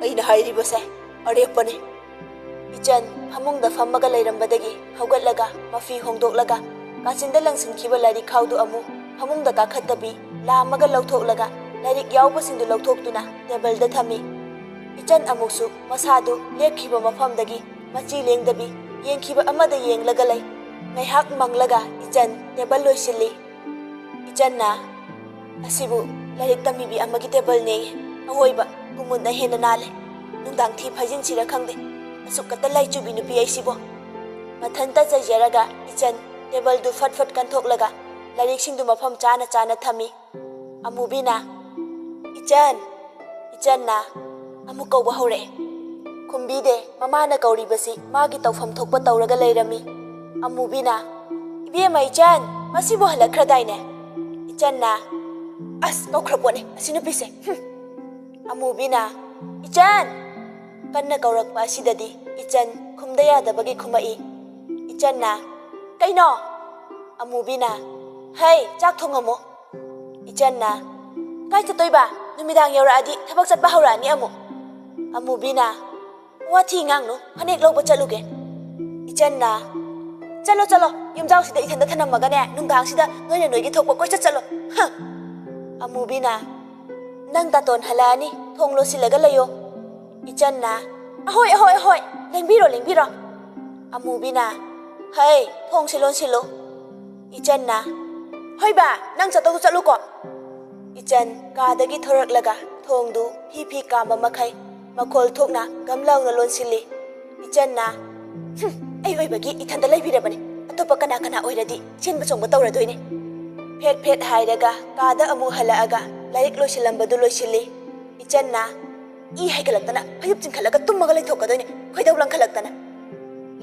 "ꯑꯩꯅ ꯍꯥꯏꯔꯤꯕꯁꯦ ꯑꯔꯦꯞꯄꯅꯤ꯫" ꯏꯆꯟ ꯐꯃꯨꯡꯗ ꯐꯝꯃꯒ ꯂꯩꯔꯝꯕꯗꯒꯤ ꯍꯧꯒꯠꯂꯒ ꯃꯐꯤ ꯍꯣꯡꯗꯣꯛꯂꯒ ꯀꯥꯆꯤꯟꯗ ꯂꯪꯁꯤꯟꯈꯤꯕ ꯂꯥꯏꯔꯤꯛ ꯈꯥꯎꯗꯨ ꯑꯃꯨꯛ ꯐꯃꯨꯡꯗ ꯀꯥꯈꯠꯇꯕꯤ ꯂꯥꯝꯃꯒ ꯂꯧꯊꯣꯛꯂꯒ ꯂꯥꯏꯔꯤꯛ ꯌꯥꯎꯕꯁꯤꯡꯗꯨ ꯂꯧꯊꯣꯛꯇꯨꯅ ꯇꯦꯕꯜꯗ ꯊꯝꯃꯤ꯫ ꯏꯆꯟ ꯑꯃꯨꯛꯁꯨ ꯃꯁꯥꯗꯨ ꯂꯦꯞꯈꯤꯕ ꯃꯐꯝꯗꯒꯤ ꯃꯆꯤ ꯂꯦꯡꯗꯕꯤ ꯌꯦꯡꯈꯤꯕ ꯑꯃꯗ ꯌꯦꯡꯂꯒ ꯂꯩ꯫ ꯉꯥꯏꯍꯥꯛ ꯃꯪꯂꯒ ꯏꯆꯟ ꯇꯦꯕꯜ ꯂꯣꯏꯁꯤꯜꯂꯤ꯫ ꯏꯆꯟꯅ, "ꯑꯁꯤꯕꯨ ꯂꯥꯏꯔꯤꯛ ꯇꯝꯕꯤꯕꯤ ꯑꯃꯒꯤ ꯇꯦꯕꯜꯅꯦꯌꯦ꯫ ꯑꯋꯣꯏꯕ ꯀꯨꯃꯨꯟꯅ ꯍꯦꯟꯅ ꯅꯥꯜꯂꯦ꯫ ꯅꯨꯡꯗꯥꯡ ꯊꯤ ꯐꯥꯏꯖꯤꯟꯁꯤꯔ ꯈꯪꯗꯦ꯫ ꯑꯁꯨꯛ ꯀꯠꯇ ꯂꯥꯏꯆꯨꯕꯤ ꯅꯨꯄꯤ ꯑꯩꯁꯤꯕꯣ"꯫ ꯃꯊꯟꯇ ꯆꯩꯖꯔꯒ ꯏꯆꯟ ꯇꯦꯕꯜꯗꯨ ꯐꯠ ꯐꯠ ꯀꯟꯊꯣꯛꯂꯒ ꯂꯥꯏꯔꯤꯛꯁꯤꯡꯗꯨ ꯃꯐꯝ ꯆꯥꯅ ꯆꯥꯅ ꯊꯝꯃꯤ꯫ ꯑꯃꯨꯕꯤꯅ, "ꯏꯆꯟ!" ꯏꯆꯟꯅ ꯑꯃꯨꯛ ꯀꯧꯕ ꯍꯧꯔꯛꯑꯦ꯫ ꯈꯨꯝꯕꯤꯗꯦ꯫ ꯃꯃꯥꯅ ꯀꯧꯔꯤꯕꯁꯤ ꯃꯥꯒꯤ ꯇꯧꯐꯝ ꯊꯣꯛꯄ ꯇꯧꯔꯒ ꯂꯩꯔꯝꯃꯤ꯫ ꯑꯃꯨꯕꯤꯅ, "ꯏꯕꯦꯝꯃ ꯏꯆꯟ, ꯃꯁꯤꯕꯨ ꯍꯜꯂꯛꯈ꯭ꯔꯗꯥꯏꯅꯦ?" ꯏꯆꯟꯅ, "ꯑꯁ, ꯀꯧꯈ꯭ꯔ ꯄꯣꯠꯅꯤ ꯑꯁꯤ ꯅꯨꯄꯤꯁꯦ꯫ ꯍꯨꯝ!" ꯑꯃꯨꯕꯤꯅ, "ꯏꯆꯟ!" ꯀꯟꯅ ꯀꯧꯔꯛꯄ ꯑꯁꯤꯗꯗꯤ ꯏꯆꯟ ꯈꯨꯝꯗ ꯌꯥꯗꯕꯒꯤ ꯈꯨꯝꯃꯛꯏ꯫ ꯏꯆꯟꯅ, "ꯀꯩꯅꯣ?" ꯑꯃꯨꯕꯤꯅ, "ꯍꯩ, ꯆꯥꯛ ꯊꯣꯡꯉꯝꯃꯣ"꯫ ꯏꯆꯟꯅ, "ꯀꯥꯏ ꯆꯠꯇꯣꯏꯕ? ꯅꯨꯃꯤꯗꯥꯡ ꯌꯧꯔꯛꯑꯗꯤ ꯊꯕꯛ ꯆꯠꯄ ꯍꯧꯔꯛꯑꯅꯤ ꯑꯃꯨꯛ"꯫ ꯑꯃꯨꯕꯤꯅ, "ꯋꯥꯊꯤ ꯉꯥꯡꯅꯨ, ꯐꯅꯦꯛ ꯂꯧꯕ ꯆꯠꯂꯨꯒꯦ"꯫ ꯏꯆꯟꯅ, "ꯆꯠꯂꯣ, ꯆꯠꯂꯣ, ꯌꯨꯝꯖꯥꯎꯁꯤꯗ ꯏꯊꯟꯗ ꯊꯅꯝꯃꯒꯅꯦ, ꯅꯨꯡꯗꯥꯡꯁꯤꯗ ꯅꯣꯏꯅ ꯅꯣꯏꯒꯤ ꯊꯣꯛꯄ ꯀꯣꯏꯆꯠ ꯆꯠꯂꯣ꯫ ꯍ!" ꯑꯃꯨꯕꯤꯅ, "ꯅꯪ ꯇꯥꯇꯣꯟ ꯍꯜꯂꯛꯑꯅꯤ, ꯊꯣꯡ ꯂꯣꯠꯁꯤꯜꯂꯒ ꯂꯩꯌꯣ"꯫ ꯏꯆꯟꯅ, "ꯑꯍꯣꯏ, ꯑꯍꯣꯏ, ꯑꯍꯣꯏ, ꯂꯦꯡꯕꯤꯔꯣ, ꯂꯦꯡꯕꯤꯔꯣ"꯫ ꯑꯃꯨꯕꯤꯅ, "ꯍꯩ, ꯊꯣꯡꯁꯦ ꯂꯣꯟꯁꯤꯜꯂꯨ"꯫ ꯏꯆꯟꯅ, "ꯍꯣꯏ ꯕꯥ, ꯅꯪ ꯆꯠꯇꯧꯗꯨ ꯆꯠꯂꯨꯀꯣ"꯫ ꯏꯆꯟ ꯀꯥꯗꯒꯤ ꯊꯣꯔꯛꯂꯒ ꯊꯣꯡꯗꯨ ꯐꯤ ꯐꯤ ꯀꯥꯝꯕ ꯃꯈꯩ ꯃꯈꯣꯜ ꯊꯣꯛꯅ ꯒꯝ ꯂꯥꯎꯅ ꯂꯣꯟꯁꯤꯜꯂꯤ꯫ ꯏꯆꯟꯅ, "ꯍꯨꯝ, ꯑꯩ ꯑꯣꯏꯕꯒꯤ ꯏꯊꯟꯗ ꯂꯩꯕꯤꯔꯕꯅꯤ, ꯑꯇꯣꯞꯄ ꯀꯅꯥ ꯀꯅꯥ ꯑꯣꯏꯔꯗꯤ ꯆꯦꯟꯕ ꯆꯣꯡꯕ ꯇꯧꯔꯗꯣꯏꯅꯤ"꯫ ꯐꯦꯠ ꯐꯦꯠ ꯍꯥꯏꯔꯒ ꯀꯥꯗ ꯑꯃꯨꯛ ꯍꯜꯂꯛꯑꯒ ꯂꯥꯏꯔꯤꯛ ꯂꯣꯏꯁꯤꯜꯂꯝꯕꯗꯨ ꯂꯣꯏꯁꯤꯜꯂꯤ꯫ ꯏꯆꯟꯅ ꯏ ꯍꯩꯒꯠꯂꯛꯇꯅ ꯐꯩꯖꯨꯞ ꯆꯤꯡꯈꯠꯂꯒ ꯇꯨꯝꯃꯒ ꯂꯩꯊꯣꯛꯀꯗꯣꯏꯅꯤ, ꯈꯣꯏꯗꯧ ꯂꯪꯈꯠꯂꯛꯇꯅ꯫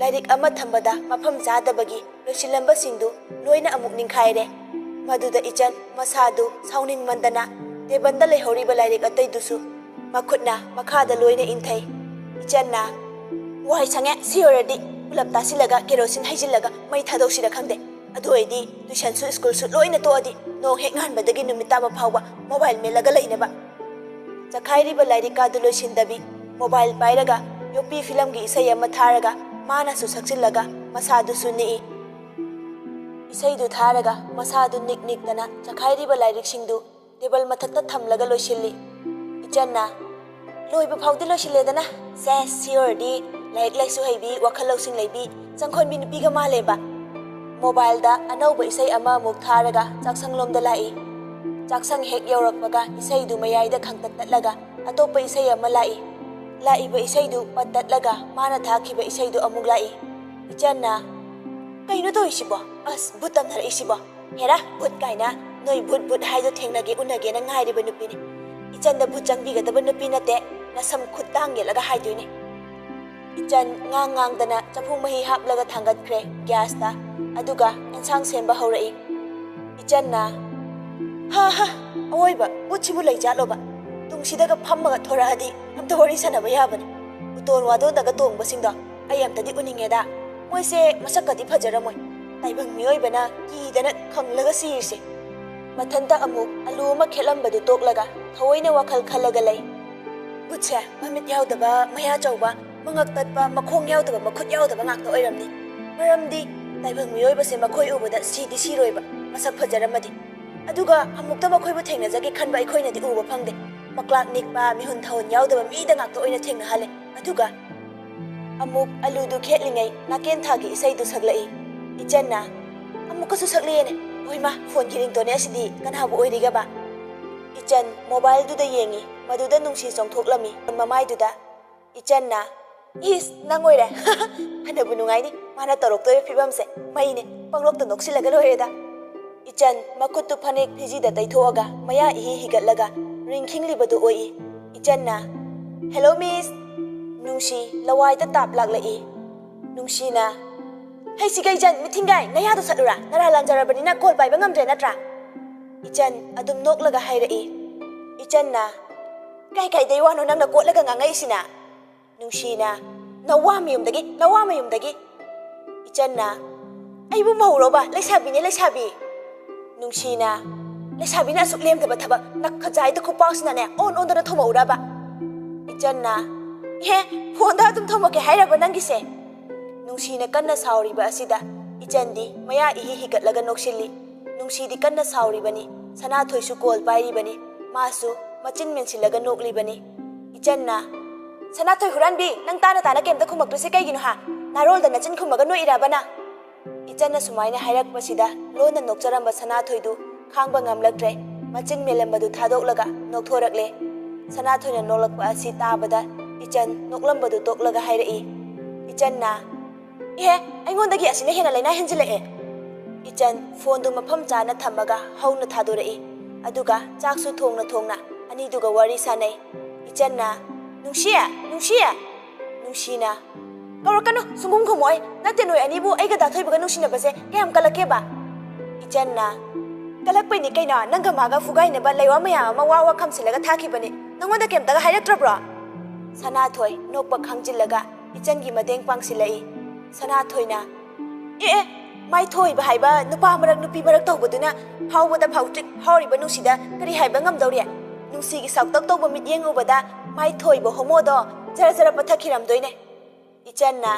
ꯂꯥꯏꯔꯤꯛ ꯑꯃ ꯊꯝꯕꯗ ꯃꯐꯝ ꯆꯥꯗꯕꯒꯤ ꯂꯣꯏꯁꯤꯜꯂꯝꯕꯁꯤꯡꯗꯨ ꯂꯣꯏꯅ ꯑꯃꯨꯛ ꯅꯤꯡꯈꯥꯏꯔꯦ꯫ ꯃꯗꯨꯗ ꯏꯆꯟ ꯃꯁꯥꯗꯨ ꯁꯥꯎꯅꯤꯡꯃꯟꯗꯅ ꯇꯦꯕꯜꯗ ꯂꯩꯍꯧꯔꯤꯕ ꯂꯥꯏꯔꯤꯛ ꯑꯇꯩꯗꯨꯁꯨ ꯃꯈꯨꯠꯅ ꯃꯈꯥꯗ ꯂꯣꯏꯅ ꯏꯟꯊꯩ꯫ ꯏꯆꯟꯅ, "ꯋꯥꯏ ꯁꯪꯉꯦ, ꯁꯤ ꯑꯣꯏꯔꯗꯤ ꯄꯨꯂꯞ ꯇꯥꯁꯤꯜꯂꯒ ꯀꯦꯔꯣꯁꯤꯟ ꯍꯩꯖꯤꯜꯂꯒ ꯃꯩ ꯊꯥꯗꯣꯛꯁꯤꯔ ꯈꯪꯗꯦ꯫ ꯑꯗꯨ ꯑꯣꯏꯔꯗꯤ ꯇꯨꯏꯁꯟꯁꯨ ꯁ꯭ꯀꯨꯜꯁꯨ ꯂꯣꯏꯅ ꯇꯣꯛꯑꯗꯤ ꯅꯣꯡ ꯍꯦꯛ ꯉꯥꯟꯕꯗꯒꯤ ꯅꯨꯃꯤꯠ ꯇꯥꯕ ꯐꯥꯎꯕ ꯃꯣꯕꯥꯏꯜ ꯃꯦꯠꯂꯒ ꯂꯩꯅꯕ"꯫ ꯆꯈꯥꯏꯔꯤꯕ ꯂꯥꯏꯔꯤꯛꯀꯥꯗꯨ ꯂꯣꯏꯁꯤꯟꯗꯕꯤ, ꯃꯣꯕꯥꯏꯜ ꯄꯥꯏꯔꯒ ꯌꯣꯄꯤ ꯐꯤꯂꯝꯒꯤ ꯏꯁꯩ ꯑꯃ ꯊꯥꯔꯒ ꯃꯥꯅꯁꯨ ꯁꯛꯆꯤꯜꯂꯒ ꯃꯁꯥꯗꯨꯁꯨ ꯅꯤꯛꯏ꯫ ꯏꯁꯩꯗꯨ ꯊꯥꯔꯒ ꯃꯁꯥꯗꯨ ꯅꯤꯛ ꯅꯤꯛꯇꯅ ꯆꯈꯥꯏꯔꯤꯕ ꯂꯥꯏꯔꯤꯛꯁꯤꯡꯗꯨ ꯇꯦꯕꯜ ꯃꯊꯛꯇ ꯊꯝꯂꯒ ꯂꯣꯏꯁꯤꯜꯂꯤ꯫ ꯏꯆꯟꯅ, "ꯂꯣꯏꯕ ꯐꯥꯎꯗꯤ ꯂꯣꯏꯁꯤꯜꯂꯦꯗꯅ꯫ ꯁꯦꯁ, ꯁꯤ ꯑꯣꯏꯔꯗꯤ ꯂꯥꯏꯔꯤꯛ ꯂꯥꯏꯁꯨ ꯍꯩꯕꯤ, ꯋꯥꯈꯜ ꯂꯧꯁꯤꯡ ꯂꯩꯕꯤ, ꯆꯪꯈꯣꯟꯕꯤ ꯅꯨꯄꯤꯒ ꯃꯥꯜꯂꯦꯕ"꯫ ꯃꯣꯕꯥꯏꯜꯗ ꯑꯅꯧꯕ ꯏꯁꯩ ꯑꯃꯃꯨꯛ ꯊꯥꯔꯒ ꯆꯥꯛꯁꯪꯂꯣꯝꯗ ꯂꯥꯛꯏ꯫ ꯆꯥꯛꯁꯪ ꯍꯦꯛ ꯌꯧꯔꯛꯄꯒ ꯏꯁꯩꯗꯨ ꯃꯌꯥꯏꯗ ꯈꯪꯇꯠ ꯇꯠꯂꯒ ꯑꯇꯣꯞꯄ ꯏꯁꯩ ꯑꯃ ꯂꯥꯛꯏ꯫ ꯂꯥꯛꯏꯕ ꯏꯁꯩꯗꯨ ꯄꯠ ꯇꯠꯂꯒ ꯃꯥꯅ ꯊꯥꯈꯤꯕ ꯏꯁꯩꯗꯨ ꯑꯃꯨꯛ ꯂꯥꯛꯏ꯫ ꯏꯆꯟꯅ, "ꯀꯩꯅꯣ ꯇꯧꯔꯤꯁꯤꯕꯣ? ꯑꯁ, ꯚꯨꯠ ꯇꯝꯅꯔꯛꯏꯁꯤꯕꯣ? ꯍꯦꯔꯥ, ꯚꯨꯠ ꯀꯥꯏꯅ ꯅꯣꯏ ꯚꯨꯠ ꯚꯨꯠ ꯍꯥꯏꯗꯣ ꯊꯦꯡꯅꯒꯦ ꯎꯅꯒꯦꯅ ꯉꯥꯏꯔꯤꯕ ꯅꯨꯄꯤꯅꯤ꯫ ꯏꯆꯟꯗ ꯚꯨꯠ ꯆꯪꯕꯤꯒꯗꯕ ꯅꯨꯄꯤ ꯅꯠꯇꯦ, ꯅꯁꯝ ꯈꯨꯠ ꯇꯥꯡ ꯌꯦꯠꯂꯒ ꯍꯥꯏꯗꯣꯏꯅꯤ꯫" ꯏꯆꯟ ꯉꯥꯡ ꯉꯥꯡꯗꯅ ꯆꯐꯨ ꯃꯍꯤ ꯍꯥꯞꯂꯒ ꯊꯥꯡꯒꯠꯈ꯭ꯔꯦ ꯒ꯭ꯌꯥꯁꯇ꯫ ꯑꯗꯨꯒ ꯑꯦꯟꯁꯥꯡ ꯁꯦꯝꯕ ꯍꯧꯔꯛꯏ꯫ ꯏꯆꯟꯅ, "ꯍꯥ ꯍꯥ, ꯑꯋꯣꯏꯕ ꯚꯨꯠꯁꯤꯕꯨ ꯂꯩꯖꯥꯠꯂꯣꯕ? ꯇꯨꯡꯁꯤꯗꯒ ꯐꯝꯃꯒ ꯊꯣꯔꯛꯑꯗꯤ ꯑꯝꯇ ꯋꯥꯔꯤ ꯁꯥꯟꯅꯕ ꯌꯥꯕꯅꯤ꯫ ꯎꯇꯣꯟ ꯋꯥꯗꯣꯟꯗꯒ ꯇꯣꯡꯕꯁꯤꯡꯗꯣ ꯑꯩ ꯑꯝꯇꯗꯤ ꯎꯅꯤꯡꯉꯦꯗ꯫ ꯃꯣꯏꯁꯦ ꯃꯁꯛꯀꯗꯤ ꯐꯖꯔꯝꯃꯣꯏ꯫ ꯇꯥꯏꯕꯪ ꯃꯤꯑꯣꯏꯕꯅ ꯀꯤꯗꯅ ꯈꯪꯂꯒ ꯁꯤꯔꯤꯁꯦ꯫" ꯃꯊꯟꯇ ꯑꯃꯨꯛ ꯑꯂꯨ ꯑꯃ ꯈꯦꯠꯂꯝꯕꯗꯨ ꯇꯣꯛꯂꯒ ꯊꯑꯣꯏꯅ ꯋꯥꯈꯜ ꯈꯜꯂꯒ ꯂꯩ꯫ "ꯚꯨꯠꯁꯦ ꯃꯃꯤꯠ ꯌꯥꯎꯗꯕ, ꯃꯌꯥ ꯆꯧꯕ, ꯃꯉꯛ ꯇꯠꯄ, ꯃꯈꯣꯡ ꯌꯥꯎꯗꯕ, ꯃꯈꯨꯠ ꯌꯥꯎꯗꯕ ꯉꯥꯛꯇ ꯑꯣꯏꯔꯝꯅꯤ꯫ ꯃꯔꯝꯗꯤ ꯇꯥꯏꯕꯪ ꯃꯤꯑꯣꯏꯕꯁꯦ ꯃꯈꯣꯏ ꯎꯕꯗ ꯁꯤꯗꯤ ꯁꯤꯔꯣꯏꯕ, ꯃꯁꯛ ꯐꯖꯔꯝꯃꯗꯤ꯫ ꯑꯗꯨꯒ ꯑꯃꯨꯛꯇ ꯃꯈꯣꯏꯕꯨ ꯊꯦꯡꯅꯖꯒꯦ ꯈꯟꯕ ꯑꯩꯈꯣꯏꯅꯗꯤ ꯎꯕ ꯐꯪꯗꯦ꯫ ꯃꯀ꯭ꯂꯥꯛ ꯅꯤꯛꯄ, ꯃꯤꯍꯨꯟ ꯊꯥꯍꯨꯟ ꯌꯥꯎꯗꯕ ꯃꯤꯗ ꯉꯥꯛꯇ ꯑꯣꯏꯅ ꯊꯦꯡꯅꯍꯜꯂꯦ꯫ ꯑꯗꯨꯒ ꯑꯃꯨꯛ ꯑꯂꯨꯗꯨ ꯈꯦꯠꯂꯤꯉꯩ ꯅꯥꯀꯦꯟ ꯊꯥꯒꯤ ꯏꯁꯩꯗꯨ ꯁꯛꯂꯛꯏ꯫ ꯏꯆꯟꯅ, "ꯑꯃꯨꯛꯀꯁꯨ ꯁꯛꯂꯛꯑꯦꯅꯦ꯫ ꯍꯣꯏꯃꯥ, ꯐꯣꯟꯒꯤ ꯔꯤꯡꯇꯣꯟꯅꯦ ꯑꯁꯤꯗꯤ, ꯀꯅꯥꯕꯨ ꯑꯣꯏꯔꯤꯒꯕ?" ꯏꯆꯟ ꯃꯣꯕꯥꯏꯜꯗꯨꯗ ꯌꯦꯡꯉꯤ꯫ ꯃꯗꯨꯗ ꯅꯨꯡꯁꯤ ꯆꯣꯡꯊꯣꯛꯂꯝꯃꯤ ꯃꯃꯥꯏꯗꯨꯗ꯫ ꯏꯆꯟꯅ, "ꯏꯁ, ꯅꯪ ꯑꯣꯏꯔꯦ꯫" ꯐꯅꯕꯨ ꯅꯨꯡꯉꯥꯏꯅꯤ ꯃꯥꯅ ꯇꯧꯔꯛꯇꯣꯏꯕ ꯐꯤꯕꯝꯁꯦ꯫ ꯃꯩꯅꯦ, ꯄꯪꯅꯣꯛꯇ ꯅꯣꯛꯁꯤꯜꯂꯒ ꯂꯣꯏꯔꯦꯗ꯫ ꯏꯆꯟ ꯃꯈꯨꯠꯇꯨ ꯐꯅꯦꯛ ꯐꯤꯖꯤꯗ ꯇꯩꯊꯣꯛꯑꯒ ꯃꯌꯥ ꯏꯍꯤ ꯍꯤꯒꯠꯂꯒ ꯔꯤꯡ ꯈꯤꯡꯂꯤꯕꯗꯨ ꯑꯣꯏꯏ꯫ ꯏꯆꯟꯅ, "Hello, miss꯫" ꯅꯨꯡꯁꯤ ꯂꯋꯥꯏꯗ ꯇꯥꯞ ꯂꯥꯛꯂꯛꯏ꯫ ꯅꯨꯡꯁꯤꯅ, "ꯍꯩ ꯁꯤꯒ ꯏꯆꯟ, ꯃꯤꯊꯤꯡꯒꯥꯏ, ꯅꯌꯥꯗꯣ ꯁꯠꯂꯨꯔꯥ? ꯅꯔꯥ ꯂꯥꯟꯖꯔꯕꯅꯤꯅ ꯀꯣꯜ ꯄꯥꯏꯕ ꯉꯝꯗ꯭ꯔꯦ ꯅꯠꯇ꯭ꯔꯥ?" ꯏꯆꯟ ꯑꯗꯨꯝ ꯅꯣꯛꯂꯒ ꯍꯥꯏꯔꯛꯏ꯫ ꯏꯆꯟꯅ, "ꯀꯥꯏ ꯀꯥꯏꯗꯩ ꯋꯥꯅꯣ ꯅꯪꯅ ꯀꯣꯠꯂꯒ ꯉꯥꯡꯉꯛꯏꯁꯤꯅ?" ꯅꯨꯡꯁꯤꯅ, "ꯅꯋꯥ ꯃꯌꯨꯝꯗꯒꯤ, ꯅꯋꯥ ꯃꯌꯨꯝꯗꯒꯤ꯫" ꯏꯆꯟꯅ, "ꯑꯩꯕꯨ ꯃꯧꯔꯣꯕ? ꯂꯩꯁꯥꯕꯤꯅꯦ, ꯂꯩꯁꯥꯕꯤ꯫" ꯅꯨꯡꯁꯤꯅ, "ꯂꯩꯁꯥꯕꯤꯅ ꯑꯁꯨꯛ ꯂꯦꯝꯗꯕ ꯊꯕꯛ, ꯅꯈꯖꯥꯏꯗ ꯈꯨꯄꯥꯛꯁꯤꯅꯅꯦ ꯑꯣꯟ ꯑꯣꯟꯗꯅ ꯊꯣꯝꯃꯛꯎꯔꯕ?" ꯏꯆꯟꯅ, "ꯍꯦ, ꯐꯣꯟꯗ ꯑꯗꯨꯝ ꯊꯣꯝꯃꯛꯀꯦ ꯍꯥꯏꯔꯕ ꯅꯪꯒꯤꯁꯦ?" ꯅꯨꯡꯁꯤꯅ ꯀꯟꯅ ꯁꯥꯎꯔꯤꯕ ꯑꯁꯤꯗ ꯏꯆꯟꯗꯤ ꯃꯌꯥ ꯏꯍꯤ ꯍꯤꯒꯠꯂꯒ ꯅꯣꯛꯁꯤꯜꯂꯤ꯫ ꯅꯨꯡꯁꯤꯗꯤ ꯀꯟꯅ ꯁꯥꯎꯔꯤꯕꯅꯤ꯫ ꯁꯅꯥꯊꯣꯏꯁꯨ ꯀꯣꯜ ꯄꯥꯏꯔꯤꯕꯅꯤ꯫ ꯃꯥꯁꯨ ꯃꯆꯤꯟ ꯃꯦꯟꯁꯤꯜꯂꯒ ꯅꯣꯛꯂꯤꯕꯅꯤ꯫ ꯏꯆꯟꯅ, "ꯁꯅꯥꯊꯣꯏ ꯍꯨꯔꯥꯟꯕꯤ, ꯅꯪ ꯇꯥꯅ ꯇꯥꯅ ꯀꯩꯝꯇ ꯈꯨꯝꯃꯛꯇ꯭ꯔꯤꯁꯦ ꯀꯩꯒꯤꯅꯣ ꯍꯥ? ꯅꯥꯔꯣꯜꯗ ꯅꯆꯤꯟ ꯈꯨꯝꯃꯒ ꯅꯣꯛꯏꯔꯕ ꯅꯪ?" ꯏꯆꯟꯅ ꯁꯨꯃꯥꯏꯅ ꯍꯥꯏꯔꯛꯄꯁꯤꯗ ꯂꯣꯟꯅ ꯅꯣꯛꯆꯔꯝꯕ ꯁꯅꯥꯊꯣꯏꯗꯨ ꯈꯥꯡꯕ ꯉꯝꯂꯛꯇ꯭ꯔꯦ꯫ ꯃꯆꯤꯟ ꯃꯦꯜꯂꯝꯕꯗꯨ ꯊꯥꯗꯣꯛꯂꯒ ꯅꯣꯛꯊꯣꯔꯛꯂꯦ꯫ ꯁꯅꯥꯊꯣꯏꯅ ꯅꯣꯛꯂꯛꯄ ꯑꯁꯤ ꯇꯥꯕꯗ ꯏꯆꯟ ꯅꯣꯛꯂꯝꯕꯗꯨ ꯇꯣꯛꯂꯒ ꯍꯥꯏꯔꯛꯏ, ꯏꯆꯟꯅ, "ꯏꯍꯦ, ꯑꯩꯉꯣꯟꯗꯒꯤ ꯑꯁꯤꯅ ꯍꯦꯟꯅ ꯂꯥꯏꯅꯥ ꯍꯦꯟꯖꯤꯜꯂꯛꯑꯦ!" ꯏꯆꯟ ꯐꯣꯟꯗꯨ ꯃꯐꯝ ꯆꯥꯅ ꯊꯝꯃꯒ ꯍꯧꯅ ꯊꯥꯗꯣꯔꯛꯏ꯫ ꯑꯗꯨꯒ ꯆꯥꯛꯁꯨ ꯊꯣꯡꯅ ꯊꯣꯡꯅ ꯑꯅꯤꯗꯨꯒ ꯋꯥꯔꯤ ꯁꯥꯅꯩ꯫ ꯏꯆꯟꯅ, "ꯅꯨꯡꯁꯤ! ꯅꯨꯡꯁꯤ!" ꯅꯨꯡꯁꯤꯅ, "ꯀꯧꯔꯛꯀꯅꯨ, ꯁꯨꯡꯈꯨꯝ ꯈꯨꯝꯃꯣꯏ꯫ ꯅꯠꯇꯦ, ꯅꯣꯏ ꯑꯅꯤꯕꯨ ꯑꯩꯒ ꯗꯥꯊꯣꯏꯕꯒ ꯅꯨꯡꯁꯤꯅꯕꯁꯦ ꯀꯌꯥꯝ ꯀꯜꯂꯛꯀꯦꯕ?" ꯏꯆꯟꯅ, "ꯀꯜꯂꯛꯄꯩꯅꯤ ꯀꯩꯅꯣ, ꯅꯪꯒ ꯃꯥꯒ ꯐꯨꯒꯥꯏꯅꯕ ꯂꯩꯋꯥ ꯃꯌꯥꯝ ꯑꯃ ꯋꯥ ꯋꯥ ꯈꯝꯁꯤꯜꯂꯒ ꯊꯥꯈꯤꯕꯅꯤ꯫ ꯅꯪꯉꯣꯟꯗ ꯀꯩꯝꯇꯒ ꯍꯥꯏꯔꯛꯇ꯭ꯔꯕ꯭ꯔꯣ?" ꯁꯅꯥꯊꯣꯏ ꯅꯣꯛꯄ ꯈꯥꯡꯖꯤꯜꯂꯒ ꯏꯆꯟꯒꯤ ꯃꯇꯦꯡ ꯄꯥꯡꯁꯤꯜꯂꯛꯏ꯫ ꯁꯅꯥꯊꯣꯏꯅ, "ꯑꯦ ꯑꯦ, ꯃꯥꯏꯊꯣꯏꯕ ꯍꯥꯏꯕ ꯅꯨꯄꯥ ꯃꯔꯛ ꯅꯨꯄꯤ ꯃꯔꯛ ꯇꯧꯕꯗꯨꯅ ꯐꯥꯎꯕꯗ ꯐꯥꯎꯇ꯭ꯔꯤꯛ ꯐꯥꯎꯔꯤꯕ ꯅꯨꯡꯁꯤꯗ ꯀꯔꯤ ꯍꯥꯏꯕ ꯉꯝꯗꯧꯔꯤ? ꯅꯨꯡꯁꯤꯒꯤ ꯁꯥꯎꯇꯛ ꯇꯧꯕ ꯃꯤꯠꯌꯦꯡ ꯎꯕꯗ ꯃꯥꯏꯊꯣꯏꯕ ꯍꯣꯃꯣꯗꯣ ꯖꯔ ꯖꯔ ꯄꯠꯊꯈꯤꯔꯝꯗꯣꯏꯅꯦ꯫" ꯏꯆꯟꯅ,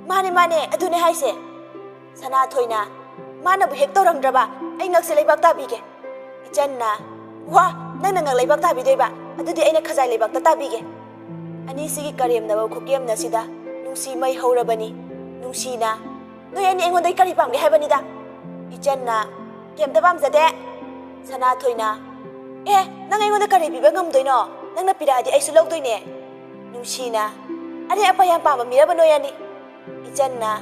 "ꯃꯥꯅꯦ, ꯃꯥꯅꯦ, ꯑꯗꯨꯅꯦ ꯍꯥꯏꯁꯦ꯫" ꯁꯅꯥꯊꯣꯏꯅ, "ꯃꯥꯅꯕꯨ ꯍꯦꯛ ꯇꯧꯔꯝꯗ꯭ꯔꯕ ꯑꯩ ꯉꯛꯁꯦ ꯂꯩꯕꯥꯛ ꯇꯥꯕꯤꯒꯦ꯫" ꯏꯆꯟꯅ, "ꯋꯥ, ꯅꯪꯅ ꯉꯛ ꯂꯩꯕꯥꯛ ꯇꯥꯕꯤꯗꯣꯏꯕ? ꯑꯗꯨꯗꯤ ꯑꯩꯅ ꯈꯖꯥꯏ ꯂꯩꯕꯥꯛꯇ ꯇꯥꯕꯤꯒꯦ꯫" ꯑꯅꯤꯁꯤꯒꯤ ꯀꯔꯦꯝꯅꯕ ꯈꯨꯀꯦꯝꯅꯁꯤꯗ ꯅꯨꯡꯁꯤ ꯃꯩ ꯍꯧꯔꯕꯅꯤ꯫ ꯅꯨꯡꯁꯤꯅ, "ꯅꯣꯏ ꯑꯅꯤ ꯑꯩꯉꯣꯟꯗꯒꯤ ꯀꯔꯤ ꯄꯥꯝꯒꯦ ꯍꯥꯏꯕꯅꯤꯗ?" ꯏꯆꯟꯅ, "ꯀꯩꯝꯇ ꯄꯥꯝꯖꯗꯦ꯫" ꯁꯅꯥꯊꯣꯏꯅ, "ꯑꯦ, ꯅꯪ ꯑꯩꯉꯣꯟꯗ ꯀꯔꯤ ꯄꯤꯕ ꯉꯝꯗꯣꯏꯅꯣ? ꯅꯪꯅ ꯄꯤꯔꯛꯑꯗꯤ ꯑꯩꯁꯨ ꯂꯧꯗꯣꯏꯅꯦ꯫" ꯅꯨꯡꯁꯤꯅ, "ꯑꯔꯦ ꯑꯄꯥ ꯌꯥꯝ ꯄꯥꯝꯕ ꯃꯤꯔꯕ ꯅꯣꯏ ꯑꯅꯤ?" ꯏꯆꯟꯅ,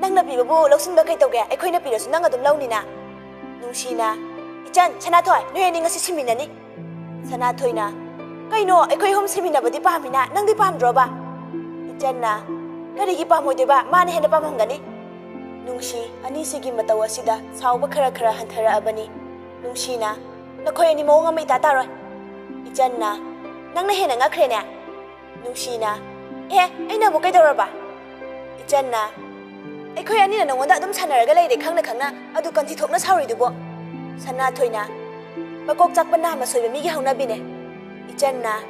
"ꯅꯪꯅ ꯄꯤꯕꯕꯨ ꯂꯧꯁꯤꯟꯕ ꯀꯩꯗꯧꯒꯦ? ꯑꯩꯈꯣꯏꯅ ꯄꯤꯔꯁꯨ ꯅꯪ ꯑꯗꯨꯝ ꯂꯧꯅꯤꯅ꯫" ꯅꯨꯡꯁꯤꯅ, "ꯏꯆꯟ, ꯁꯅꯥꯊꯣꯏ, ꯅꯣꯏ ꯑꯅꯤ ꯉꯁꯤ ꯁꯤꯃꯤꯟꯅꯅꯤ꯫" ꯁꯅꯥꯊꯣꯏꯅ, "ꯀꯩꯅꯣ, ꯑꯩꯈꯣꯏ ꯑꯍꯨꯝ ꯁꯤꯃꯤꯟꯅꯕꯗꯤ ꯄꯥꯝꯃꯤꯅ, ꯅꯪꯗꯤ ꯄꯥꯝꯗ꯭ꯔꯣꯕ?" ꯏꯆꯟꯅ, "ꯀꯔꯤꯒꯤ ꯄꯥꯝꯃꯣꯏꯗꯣꯏꯕ? ꯃꯥꯅ ꯍꯦꯟꯅ ꯄꯥꯝꯃꯝꯒꯅꯤ꯫" ꯅꯨꯡꯁꯤ ꯑꯅꯤꯁꯤꯒꯤ ꯃꯇꯧ ꯑꯁꯤꯗ ꯁꯥꯎꯕ ꯈꯔ ꯈꯔ ꯍꯟꯊꯔꯛꯑꯕꯅꯤ꯫ ꯅꯨꯡꯁꯤꯅ, "ꯅꯈꯣꯏ ꯑꯅꯤ ꯃꯑꯣꯡ ꯑꯃ ꯏꯇꯥ ꯇꯥꯔꯣꯏ꯫" ꯏꯆꯟꯅ, "ꯅꯪꯅ ꯍꯦꯟꯅ ꯉꯛꯈ꯭ꯔꯦꯅꯦ꯫" ꯅꯨꯡꯁꯤꯅ, "ꯑꯦ, ꯑꯩꯅ ꯑꯃꯨꯛ ꯀꯩꯗꯧꯔꯕ?" ꯏꯆꯟꯅ, "ꯑꯩꯈꯣꯏ ꯑꯅꯤꯅ ꯅꯉꯣꯟꯗ ꯑꯗꯨꯝ ꯁꯥꯟꯅꯔꯒ ꯂꯩꯔꯦ ꯈꯪꯅ ꯈꯪꯅ, ꯑꯗꯨ ꯀꯟꯊꯤ ꯊꯣꯛꯅ ꯁꯥꯎꯔꯤꯗꯨꯕꯣ?" ꯁꯅꯥꯊꯣꯏꯅ, "ꯃꯀꯣꯛ ꯆꯥꯛꯄ ꯅꯥꯝꯃ ꯁꯣꯏꯕ ꯃꯤꯒꯤ ꯍꯧꯅꯕꯤꯅꯦ꯫" ꯏꯆꯟꯅ,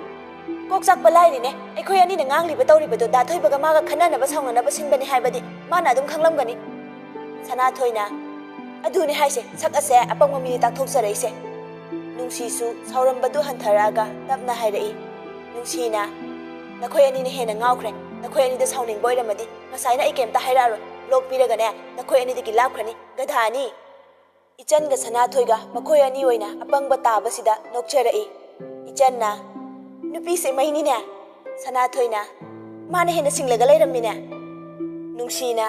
"ꯀꯣꯛ ꯆꯥꯛꯄ ꯂꯥꯏꯔꯤꯅꯦ, ꯑꯩꯈꯣꯏ ꯑꯅꯤꯅ ꯉꯥꯡꯂꯤꯕ ꯇꯧꯔꯤꯕꯗꯣ ꯗꯥ ꯊꯣꯏꯕꯒ ꯃꯥꯒ ꯈꯟꯅꯅꯕ ꯁꯥꯎꯅꯅꯕ ꯁꯤꯟꯕꯅꯦ ꯍꯥꯏꯕꯗꯤ ꯃꯥꯅ ꯑꯗꯨꯝ ꯈꯪꯂꯝꯒꯅꯤ꯫" ꯁꯅꯥꯊꯣꯏꯅ, "ꯑꯗꯨꯅꯦ ꯍꯥꯏꯁꯦ, ꯁꯛ ꯑꯁꯦ ꯑꯄꯪꯕ ꯃꯤꯅꯤ ꯇꯥꯛꯊꯣꯛꯆꯔꯛꯏꯁꯦ꯫" ꯅꯨꯡꯁꯤꯁꯨ ꯁꯥꯎꯔꯝꯕꯗꯨ ꯍꯟꯊꯔꯛꯑꯒ ꯇꯞꯅ ꯍꯥꯏꯔꯛꯏ꯫ ꯅꯨꯡꯁꯤꯅ, "ꯅꯈꯣꯏ ꯑꯅꯤꯅ ꯍꯦꯟꯅ ꯉꯥꯎꯈ꯭ꯔꯦ꯫ ꯅꯈꯣꯏ ꯑꯅꯤꯗ ꯁꯥꯎꯅꯤꯡꯕ ꯑꯣꯏꯔꯝꯃꯗꯤ ꯉꯁꯥꯏꯅ ꯑꯩ ꯀꯩꯝꯇ ꯍꯥꯏꯔꯛꯑꯔꯣꯏ꯫ ꯕ꯭ꯂꯣꯛ ꯄꯤꯔꯒꯅꯦ ꯅꯈꯣꯏ ꯑꯅꯤꯗꯒꯤ ꯂꯥꯞꯈ꯭ꯔꯅꯤ, ꯒꯙꯥ ꯑꯅꯤ꯫ ꯏꯆꯟꯒ ꯁꯅꯥꯊꯣꯏꯒ ꯃꯈꯣꯏ ꯑꯅꯤ ꯑꯣꯏꯅ ꯑꯄꯪꯕ ꯇꯥꯕꯁꯤꯗ ꯅꯣꯛꯆꯔꯛꯏ꯫ ꯏꯆꯟꯅ, "ꯅꯨꯄꯤꯁꯦ ꯃꯩꯅꯤꯅꯦ"꯫ ꯁꯅꯥꯊꯣꯏꯅ, "ꯃꯥꯅ ꯍꯦꯟꯅ ꯁꯤꯡꯂꯒ ꯂꯩꯔꯝꯃꯤꯅꯦ"꯫ ꯅꯨꯡꯁꯤꯅ,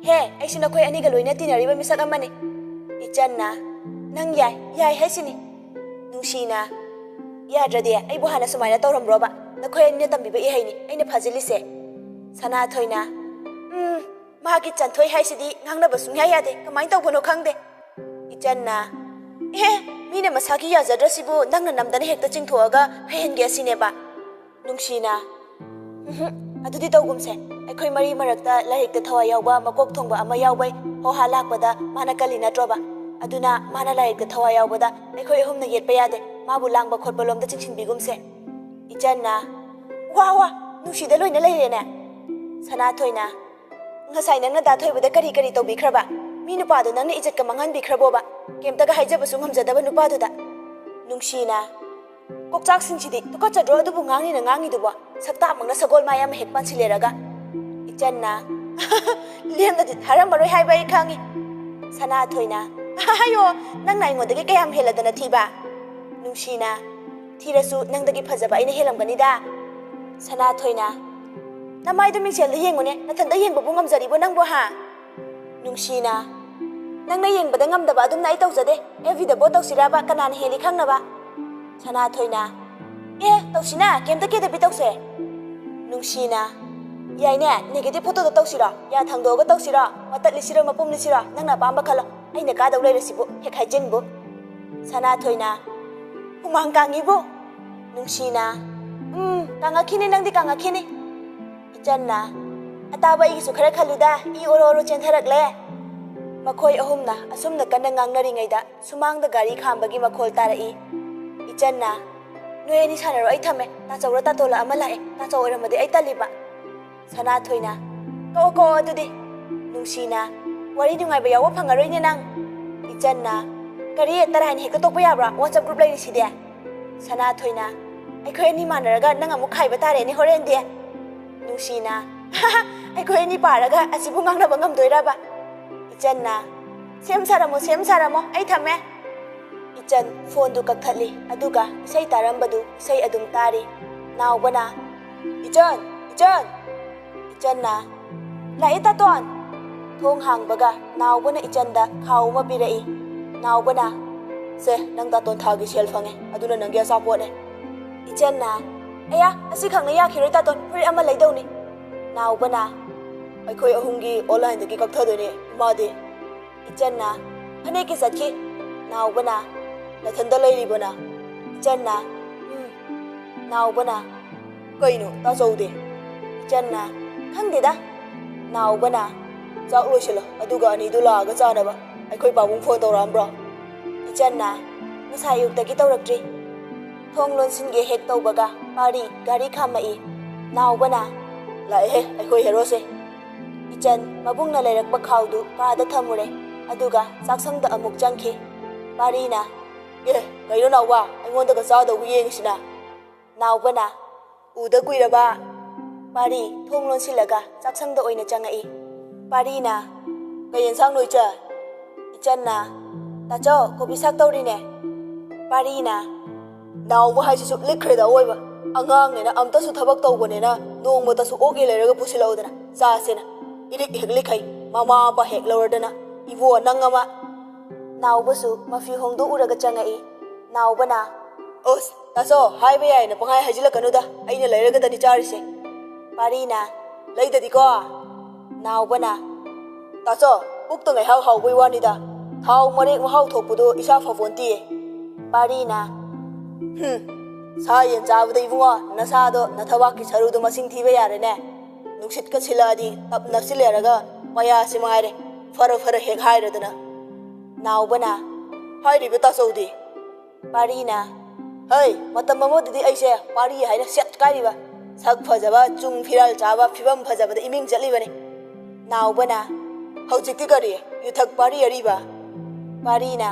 "ꯍꯦ, ꯑꯩꯁꯨ ꯅꯈꯣꯏ ꯑꯅꯤꯒ ꯂꯣꯏꯅ ꯇꯤꯟꯅꯔꯤꯕ ꯃꯤꯁꯛ ꯑꯃꯅꯤ"꯫ ꯏꯆꯟꯅ, "ꯅꯪ ꯌꯥꯏ, ꯌꯥꯏ ꯍꯥꯏꯁꯤꯅꯤ"꯫ ꯅꯨꯡꯁꯤꯅ, "ꯌꯥꯗ꯭ꯔꯗꯤ ꯑꯩꯕꯨ ꯍꯥꯟꯅ ꯁꯨꯃꯥꯏꯅ ꯇꯧꯔꯝꯕ꯭ꯔꯣꯕ? ꯅꯈꯣꯏ ꯑꯅꯤꯅ ꯇꯝꯕꯤꯕ ꯏꯍꯩꯅꯤ ꯑꯩꯅ ꯐꯥꯖꯤꯜꯂꯤꯁꯦ"꯫ ꯁꯅꯥꯊꯣꯏꯅ, "ꯎꯝ, ꯃꯍꯥꯛꯀꯤ ꯆꯟꯊꯣꯏ ꯍꯥꯏꯁꯤꯗꯤ ꯉꯥꯡꯅꯕ ꯁꯨꯡꯌꯥ ꯌꯥꯗꯦ, ꯀꯃꯥꯏꯅ ꯇꯧꯕꯅꯣ ꯈꯪꯗꯦ"꯫ ꯏꯆꯟꯅ, "ꯑꯦ, ꯃꯤꯅ ꯃꯁꯥꯒꯤ ꯌꯥꯖꯗ꯭ꯔꯁꯤꯕꯨ ꯅꯪꯅ ꯅꯝꯗꯅ ꯍꯦꯛꯇ ꯆꯤꯡꯊꯣꯛꯑꯒ ꯐꯩꯍꯟꯒꯦ ꯑꯁꯤꯅꯦꯕ"꯫ ꯅꯨꯡꯁꯤꯅ, "ꯎꯝꯍꯨꯝ, ꯑꯗꯨꯗꯤ ꯇꯧꯒꯨꯝꯁꯦ꯫ ꯑꯩꯈꯣꯏ ꯃꯔꯤ ꯃꯔꯛꯇ ꯂꯥꯏꯔꯤꯛꯇ ꯊꯋꯥꯏ ꯌꯥꯎꯕ ꯃꯀꯣꯛ ꯊꯣꯡꯕ ꯑꯃ ꯌꯥꯎꯕꯩ ꯍꯣꯍꯥ ꯂꯥꯛꯄꯗ ꯃꯥꯅ ꯀꯜꯂꯤ ꯅꯠꯇ꯭ꯔꯣꯕ? ꯑꯗꯨꯅ ꯃꯥꯅ ꯂꯥꯏꯔꯤꯛꯇ ꯊꯋꯥꯏ ꯌꯥꯎꯕꯗ ꯑꯩꯈꯣꯏ ꯑꯍꯨꯝꯅ ꯌꯦꯠꯄ ꯌꯥꯗꯦ, ꯃꯥꯕꯨ ꯂꯥꯡꯕ ꯈꯣꯠꯄ ꯂꯣꯝꯗ ꯆꯤꯡꯁꯤꯟꯕꯤꯒꯨꯝꯁꯦ"꯫ ꯏꯆꯟꯅ, "ꯋꯥ ꯋꯥ, ꯅꯨꯡꯁꯤꯗ ꯂꯣꯏꯅ ꯂꯩꯔꯦꯅꯦ"꯫ ꯁꯅꯥꯊꯣꯏꯅ, "ꯉꯁꯥꯏ ꯅꯪꯅ ꯗꯥ ꯊꯣꯏꯕꯗ ꯀꯔꯤ ꯀꯔꯤ ꯇꯧꯕꯤꯈ꯭ꯔꯕ? ꯃꯤ ꯅꯨꯄꯥꯗꯣ ꯅꯪꯅ ꯏꯖꯠꯀ ꯃꯥꯡꯍꯟꯕꯤꯈ꯭ꯔꯕꯣꯕ? ꯀꯩꯝꯇꯒ ꯍꯥꯏꯖꯕꯁꯨ ꯉꯝꯖꯗꯕ ꯅꯨꯄꯥꯗꯨꯗ"꯫ ꯅꯨꯡꯁꯤꯅ, "ꯀꯣꯛꯆꯥꯛꯁꯤꯡꯁꯤꯗꯤ ꯇꯨꯀꯠꯆꯗ꯭ꯔꯣ ꯑꯗꯨꯕꯨ ꯉꯥꯡꯉꯤꯅ ꯉꯥꯡꯉꯤꯗꯨꯕꯣ? ꯁꯛꯇꯥꯃꯛꯅ ꯁꯒꯣꯜ ꯃꯥꯏ ꯑꯃ ꯍꯦꯛ ꯄꯥꯟꯁꯤꯜꯂꯦꯔꯒ"꯫ ꯏꯆꯟꯅ, "ꯂꯦꯝꯅꯗꯤ ꯊꯥꯔꯝꯃꯔꯣꯏ ꯍꯥꯏꯕ ꯑꯩ ꯈꯪꯉꯤ"꯫ ꯁꯅꯥꯊꯣꯏꯅ, "ꯍꯥꯏꯌꯣ, ꯅꯪꯅ ꯑꯩꯉꯣꯟꯗꯒꯤ ꯀꯌꯥꯝ ꯍꯦꯜꯂꯗꯅ ꯊꯤꯕ?" ꯅꯨꯡꯁꯤꯅ, "ꯊꯤꯔꯁꯨ ꯅꯪꯗꯒꯤ ꯐꯖꯕ ꯑꯩꯅ ꯍꯦꯜꯂꯝꯒꯅꯤꯗ"꯫ ꯁꯅꯥꯊꯣꯏꯅ, "ꯅꯃꯥꯏꯗꯨ ꯃꯤꯡꯁꯦꯜꯗ ꯌꯦꯡꯉꯨꯅꯦ, ꯅꯊꯟꯗ ꯌꯦꯡꯕꯕꯨ ꯉꯝꯖꯔꯤꯕꯣ ꯅꯪꯕꯨ, ꯍꯥ?" ꯅꯨꯡꯁꯤꯅ, "ꯅꯪꯅ ꯌꯦꯡꯕꯗ ꯉꯝꯗꯕ ꯑꯗꯨꯝꯅ ꯑꯩ ꯇꯧꯖꯗꯦ꯫ ꯑꯦꯐ ꯕꯤꯗ ꯚꯣꯠ ꯇꯧꯁꯤꯔꯕ, ꯀꯅꯥꯅ ꯍꯦꯜꯂꯤ ꯈꯪꯅꯕ?" ꯁꯅꯥꯊꯣꯏꯅ, "ꯑꯦ, ꯇꯧꯁꯤꯅ, ꯀꯩꯝꯇ ꯀꯦꯗꯕꯤ ꯇꯧꯁꯦ"꯫ ꯅꯨꯡꯁꯤꯅ, "ꯌꯥꯏꯅꯦ, ꯅꯦꯒꯦꯇꯤꯚ ꯐꯣꯇꯣꯗ ꯇꯧꯁꯤꯔꯣ? ꯌꯥ ꯊꯥꯡꯗꯣꯛꯑꯒ ꯇꯧꯁꯤꯔꯣ? ꯃꯇꯠ ꯂꯤꯠꯁꯤꯔꯣ, ꯃꯄꯨꯝ ꯂꯤꯠꯁꯤꯔꯣ? ꯅꯪꯅ ꯑꯄꯥꯝꯕ ꯈꯜꯂꯣ꯫ ꯑꯩꯅ ꯀꯥꯗꯧ ꯂꯩꯔꯁꯤꯕꯨ ꯍꯦꯛ ꯍꯥꯏꯖꯤꯟꯕꯨ"꯫ ꯁꯅꯥꯊꯣꯏꯅ, "ꯍꯨꯃꯥꯡ ꯀꯥꯡꯉꯤꯕꯨ"꯫ ꯅꯨꯡꯁꯤꯅ, "ꯎꯝ, ꯀꯥꯡꯉꯛꯈꯤꯅꯤ, ꯅꯪꯗꯤ ꯀꯥꯡꯉꯛꯈꯤꯅꯤ"꯫ ꯏꯆꯟꯅ, "ꯑꯇꯥꯕ ꯑꯩꯒꯤꯁꯨ ꯈꯔ ꯈꯜꯂꯨꯗ, ꯏ ꯑꯣꯔꯣ ꯑꯣꯔꯣ ꯆꯦꯟꯊꯔꯛꯂꯦ"꯫ ꯃꯈꯣꯏ ꯑꯍꯨꯝꯅ ꯑꯁꯨꯝꯅ ꯀꯟꯅ ꯉꯥꯡꯅꯔꯤꯉꯩꯗ ꯁꯨꯃꯥꯡꯗ ꯒꯥꯔꯤ ꯈꯥꯝꯕꯒꯤ ꯃꯈꯣꯜ ꯇꯥꯔꯛꯏ꯫ ꯏꯆꯟꯅ, "ꯅꯣꯏ ꯑꯅꯤ ꯁꯥꯟꯅꯔꯣ, ꯑꯩ ꯊꯝꯃꯦ, ꯇꯥꯆꯧꯔ ꯇꯥꯇꯣꯜꯂ ꯑꯃ ꯂꯥꯛꯑꯦ, ꯇꯥꯆꯧ ꯑꯣꯏꯔꯝꯃꯗꯤ ꯑꯩ ꯇꯜꯂꯤꯕ"꯫ ꯁꯅꯥꯊꯣꯏꯅ, "ꯀꯛꯑꯣ, ꯀꯛꯑꯣ ꯑꯗꯨꯗꯤ"꯫ ꯅꯨꯡꯁꯤꯅ, "ꯋꯥꯔꯤ ꯅꯨꯡꯉꯥꯏꯕ ꯌꯥꯎꯕ ꯐꯪꯉꯔꯣꯏꯅꯦ ꯅꯪ"꯫ ꯏꯆꯟꯅ, "ꯀꯔꯤ, ꯇꯔꯥ ꯍꯥꯏꯅ ꯍꯦꯛꯇ ꯇꯣꯛꯄ ꯌꯥꯕ꯭ꯔꯥ? WhatsApp group ꯂꯩꯔꯤꯁꯤꯗꯤ"꯫ ꯁꯅꯥꯊꯣꯏꯅ, "ꯑꯩꯈꯣꯏ ꯑꯅꯤ ꯃꯥꯟꯅꯔꯒ ꯅꯪ ꯑꯃꯨꯛ ꯈꯥꯏꯕ ꯇꯥꯔꯦꯅꯦ ꯍꯣꯔꯦꯟꯗꯤ"꯫ ꯅꯨꯡꯁꯤꯅ, ꯑꯩꯈꯣꯏ ꯑꯅꯤ ꯄꯥꯔꯒ ꯑꯁꯤꯕꯨ ꯉꯥꯡꯅꯕ ꯉꯝꯗꯣꯏꯔꯕ? ꯏꯆꯟꯅ, "ꯁꯦꯝ ꯁꯥꯔꯝꯃꯣ, ꯁꯦꯝ ꯁꯥꯔꯝꯃꯣ, ꯑꯩ ꯊꯝꯃꯦ"꯫ ꯏꯆꯟ ꯐꯣꯟꯗꯨ ꯀꯛꯊꯠꯂꯤ, ꯑꯗꯨꯒ ꯏꯁꯩ ꯇꯥꯔꯝꯕꯗꯨ ꯏꯁꯩ ꯑꯗꯨꯝ ꯇꯥꯔꯤ꯫ ꯅꯥꯎꯕꯅ, "ꯏꯆꯟ! ꯏꯆꯟ!" ꯏꯆꯟꯅ, "ꯂꯥꯛꯑꯦ, ꯇꯥꯇꯣꯟ!" ꯊꯣꯡ ꯍꯥꯡꯕꯒ ꯅꯥꯎꯕꯅ ꯏꯆꯟꯗ ꯈꯥꯎ ꯑꯃ ꯄꯤꯔꯛꯏ꯫ ꯅꯥꯎꯕꯅ, "ꯁꯦ, ꯅꯪ ꯇꯥꯇꯣꯟ ꯊꯥꯒꯤ ꯁꯦꯜ ꯐꯪꯉꯦ, ꯑꯗꯨꯅ ꯅꯪꯒꯤ ꯑꯆꯥꯄꯣꯠꯅꯦ"꯫ ꯏꯆꯟꯅ, "ꯑꯌꯥ, ꯑꯁꯤꯈꯛꯅ ꯌꯥꯈꯤꯔꯣꯏ ꯇꯥꯇꯣꯟ, ꯐꯨꯔꯤꯠ ꯑꯃ ꯂꯩꯗꯧꯅꯤ"꯫ ꯅꯥꯎꯕꯅ, "ꯑꯩꯈꯣꯏ ꯑꯍꯨꯝꯒꯤ online ꯗꯒꯤ ꯀꯛꯊꯗꯣꯏꯅꯦ, ꯏꯃꯥꯗꯤ?" ꯏꯆꯟꯅ, "ꯐꯅꯦꯛꯀꯤ ꯆꯠꯈꯤ"꯫ ꯅꯥꯎꯕꯅ, "ꯅꯊꯟꯗ ꯂꯩꯔꯤꯕꯣ ꯅꯪ?" ꯏꯆꯟꯅ, "ꯎꯝ"꯫ ꯅꯥꯎꯕꯅ, "ꯀꯩꯅꯣ ꯇꯥꯆꯧꯗꯤ?" ꯏꯆꯟꯅ, "ꯈꯪꯗꯦꯗ"꯫ ꯅꯥꯎꯕꯅ, "ꯆꯥꯛ ꯂꯣꯏꯁꯤꯜꯂꯣ, ꯑꯗꯨꯒ ꯑꯅꯤꯗꯨ ꯂꯥꯛꯑꯒ ꯆꯥꯅꯕ꯫ ꯑꯩꯈꯣꯏ ꯄꯥꯕꯨꯡ ꯐꯣꯟ ꯇꯧꯔꯛꯑꯝꯕ꯭ꯔꯣ?" ꯏꯆꯟꯅ, "ꯉꯁꯥꯏ ꯑꯌꯨꯛꯇꯒꯤ ꯇꯧꯔꯛꯇ꯭ꯔꯤ"꯫ ꯊꯣꯡ ꯂꯣꯟꯁꯤꯟꯒꯦ ꯍꯦꯛ ꯇꯧꯕꯒ ꯄꯥꯔꯤ ꯒꯥꯔꯤ ꯈꯥꯝꯃꯛꯏ꯫ ꯅꯥꯎꯕꯅ, "ꯂꯥꯛꯑꯦꯍꯦ, ꯑꯩꯈꯣꯏ ꯍꯦꯔꯣꯁꯦ"꯫ ꯏꯆꯟ ꯃꯕꯨꯡꯅ ꯂꯩꯔꯛꯄ ꯈꯥꯎꯗꯨ ꯀꯥꯗ ꯊꯝꯃꯨꯔꯦ, ꯑꯗꯨꯒ ꯆꯥꯛꯁꯪꯗ ꯑꯃꯨꯛ ꯆꯪꯈꯤ꯫ ꯄꯥꯔꯤꯅ, "ꯑꯦ, ꯀꯩꯅꯣ ꯅꯥꯎꯕ, ꯑꯩꯉꯣꯟꯗꯒ ꯆꯥꯗꯧꯕ ꯌꯦꯡꯉꯤꯁꯤꯅ?" ꯅꯥꯎꯕꯅ, "ꯎꯗ ꯀꯨꯏꯔꯕ"꯫ ꯄꯥꯔꯤ ꯊꯣꯡ ꯂꯣꯟꯁꯤꯜꯂꯒ ꯆꯥꯛꯁꯪꯗ ꯑꯣꯏꯅ ꯆꯪꯉꯛꯏ꯫ ꯄꯥꯔꯤꯅ, "ꯀꯩ ꯌꯦꯟꯁꯥꯡꯅꯣ ꯏꯆꯟ?" ꯏꯆꯟꯅ, "ꯇꯥꯆꯧ, ꯀꯣꯕꯤ ꯁꯥꯛ ꯇꯧꯔꯤꯅꯦ"꯫ ꯄꯥꯔꯤꯅ, "ꯅꯥꯎꯕ ꯍꯥꯏꯁꯤꯁꯨ ꯂꯤꯛꯈ꯭ꯔꯦꯗ ꯑꯑꯣꯏꯕ꯫ ꯑꯉꯥꯡꯅꯦꯅ ꯑꯝꯇꯁꯨ ꯊꯕꯛ ꯇꯧꯕꯅꯦꯅ ꯅꯣꯡꯃꯇꯁꯨ ꯑꯣꯛ ꯌꯦꯟ ꯂꯩꯔꯒ ꯄꯨꯁꯤꯜꯂꯛꯎꯗꯅ ꯆꯥꯁꯦꯅ꯫ ꯏꯔꯤꯛ ꯍꯦꯛ ꯂꯤꯛꯈꯩ, ꯃꯃꯥ ꯃꯄꯥ ꯍꯦꯛ ꯂꯧꯔꯗꯅ꯫ ꯏꯕꯣ, ꯅꯪ ꯑꯃ"꯫ ꯅꯥꯎꯕꯁꯨ ꯃꯐꯤ ꯍꯣꯡꯗꯣꯛꯎꯔꯒ ꯆꯪꯉꯛꯏ꯫ ꯅꯥꯎꯕꯅ, "ꯑꯁ, ꯇꯥꯆꯧ, ꯍꯥꯏꯕ ꯌꯥꯏꯅ ꯄꯪꯍꯥꯏ ꯍꯥꯏꯖꯤꯜꯂꯛꯀꯅꯨꯗ, ꯑꯩꯅ ꯂꯩꯔꯒꯗꯅꯤ ꯆꯥꯔꯤꯁꯦ"꯫ ꯄꯥꯔꯤꯅ, "ꯂꯩꯗꯗꯤꯀꯣ"꯫ ꯅꯥꯎꯕꯅ, "ꯇꯥꯆꯧ, ꯄꯨꯛꯇ ꯉꯥꯏꯍꯥꯛ ꯍꯥꯎꯕꯩ ꯋꯥꯅꯤꯗ, ꯊꯥꯎ ꯃꯔꯦꯛ ꯃꯍꯥꯎ ꯊꯣꯛꯄꯗꯣ ꯏꯁꯥ ꯐꯄꯣꯟꯇꯦ"꯫ ꯄꯥꯔꯤꯅ, "ꯍꯨꯝ, ꯁꯥ ꯌꯦꯟ ꯆꯥꯕꯗ ꯏꯕꯨꯡꯉꯣ, ꯅꯁꯥꯗꯣ ꯅꯊꯕꯥꯛꯀꯤ ꯁꯔꯨꯗꯣ ꯃꯁꯤꯡ ꯊꯤꯕ ꯌꯥꯔꯦꯅꯦ꯫ ꯅꯨꯡꯁꯤꯠꯀ ꯁꯤꯜꯂꯛꯑꯗꯤ ꯇꯞ ꯅꯞꯁꯤꯜꯂꯦꯔꯒ ꯃꯌꯥꯁꯤ ꯃꯉꯥꯏꯔꯦ ꯐꯔ ꯐꯔ ꯍꯦꯛ ꯍꯥꯏꯔꯗꯅ"꯫ ꯅꯥꯎꯕꯅ, "ꯍꯥꯏꯔꯤꯕ ꯇꯥꯆꯧꯗꯤ?" ꯄꯥꯔꯤꯅ, "ꯍꯩ, ꯃꯇꯝ ꯑꯃꯗꯗꯤ ꯑꯩꯁꯦ ꯄꯥꯔꯤ ꯍꯥꯏꯅ ꯁꯦꯠ ꯀꯥꯏꯔꯤꯕ, ꯁꯛ ꯐꯖꯕ, ꯆꯨꯡ ꯐꯤꯔꯥꯜ ꯆꯥꯕ, ꯐꯤꯕꯝ ꯐꯖꯕꯗ ꯏꯃꯤꯡ ꯆꯠꯂꯤꯕꯅꯤ"꯫ ꯅꯥꯎꯕꯅ, "ꯍꯧꯖꯤꯛꯇꯤ ꯀꯔꯤ? ꯌꯨꯊꯛ ꯄꯥꯔꯤ ꯑꯔꯤꯕ"꯫ ꯄꯥꯔꯤꯅ,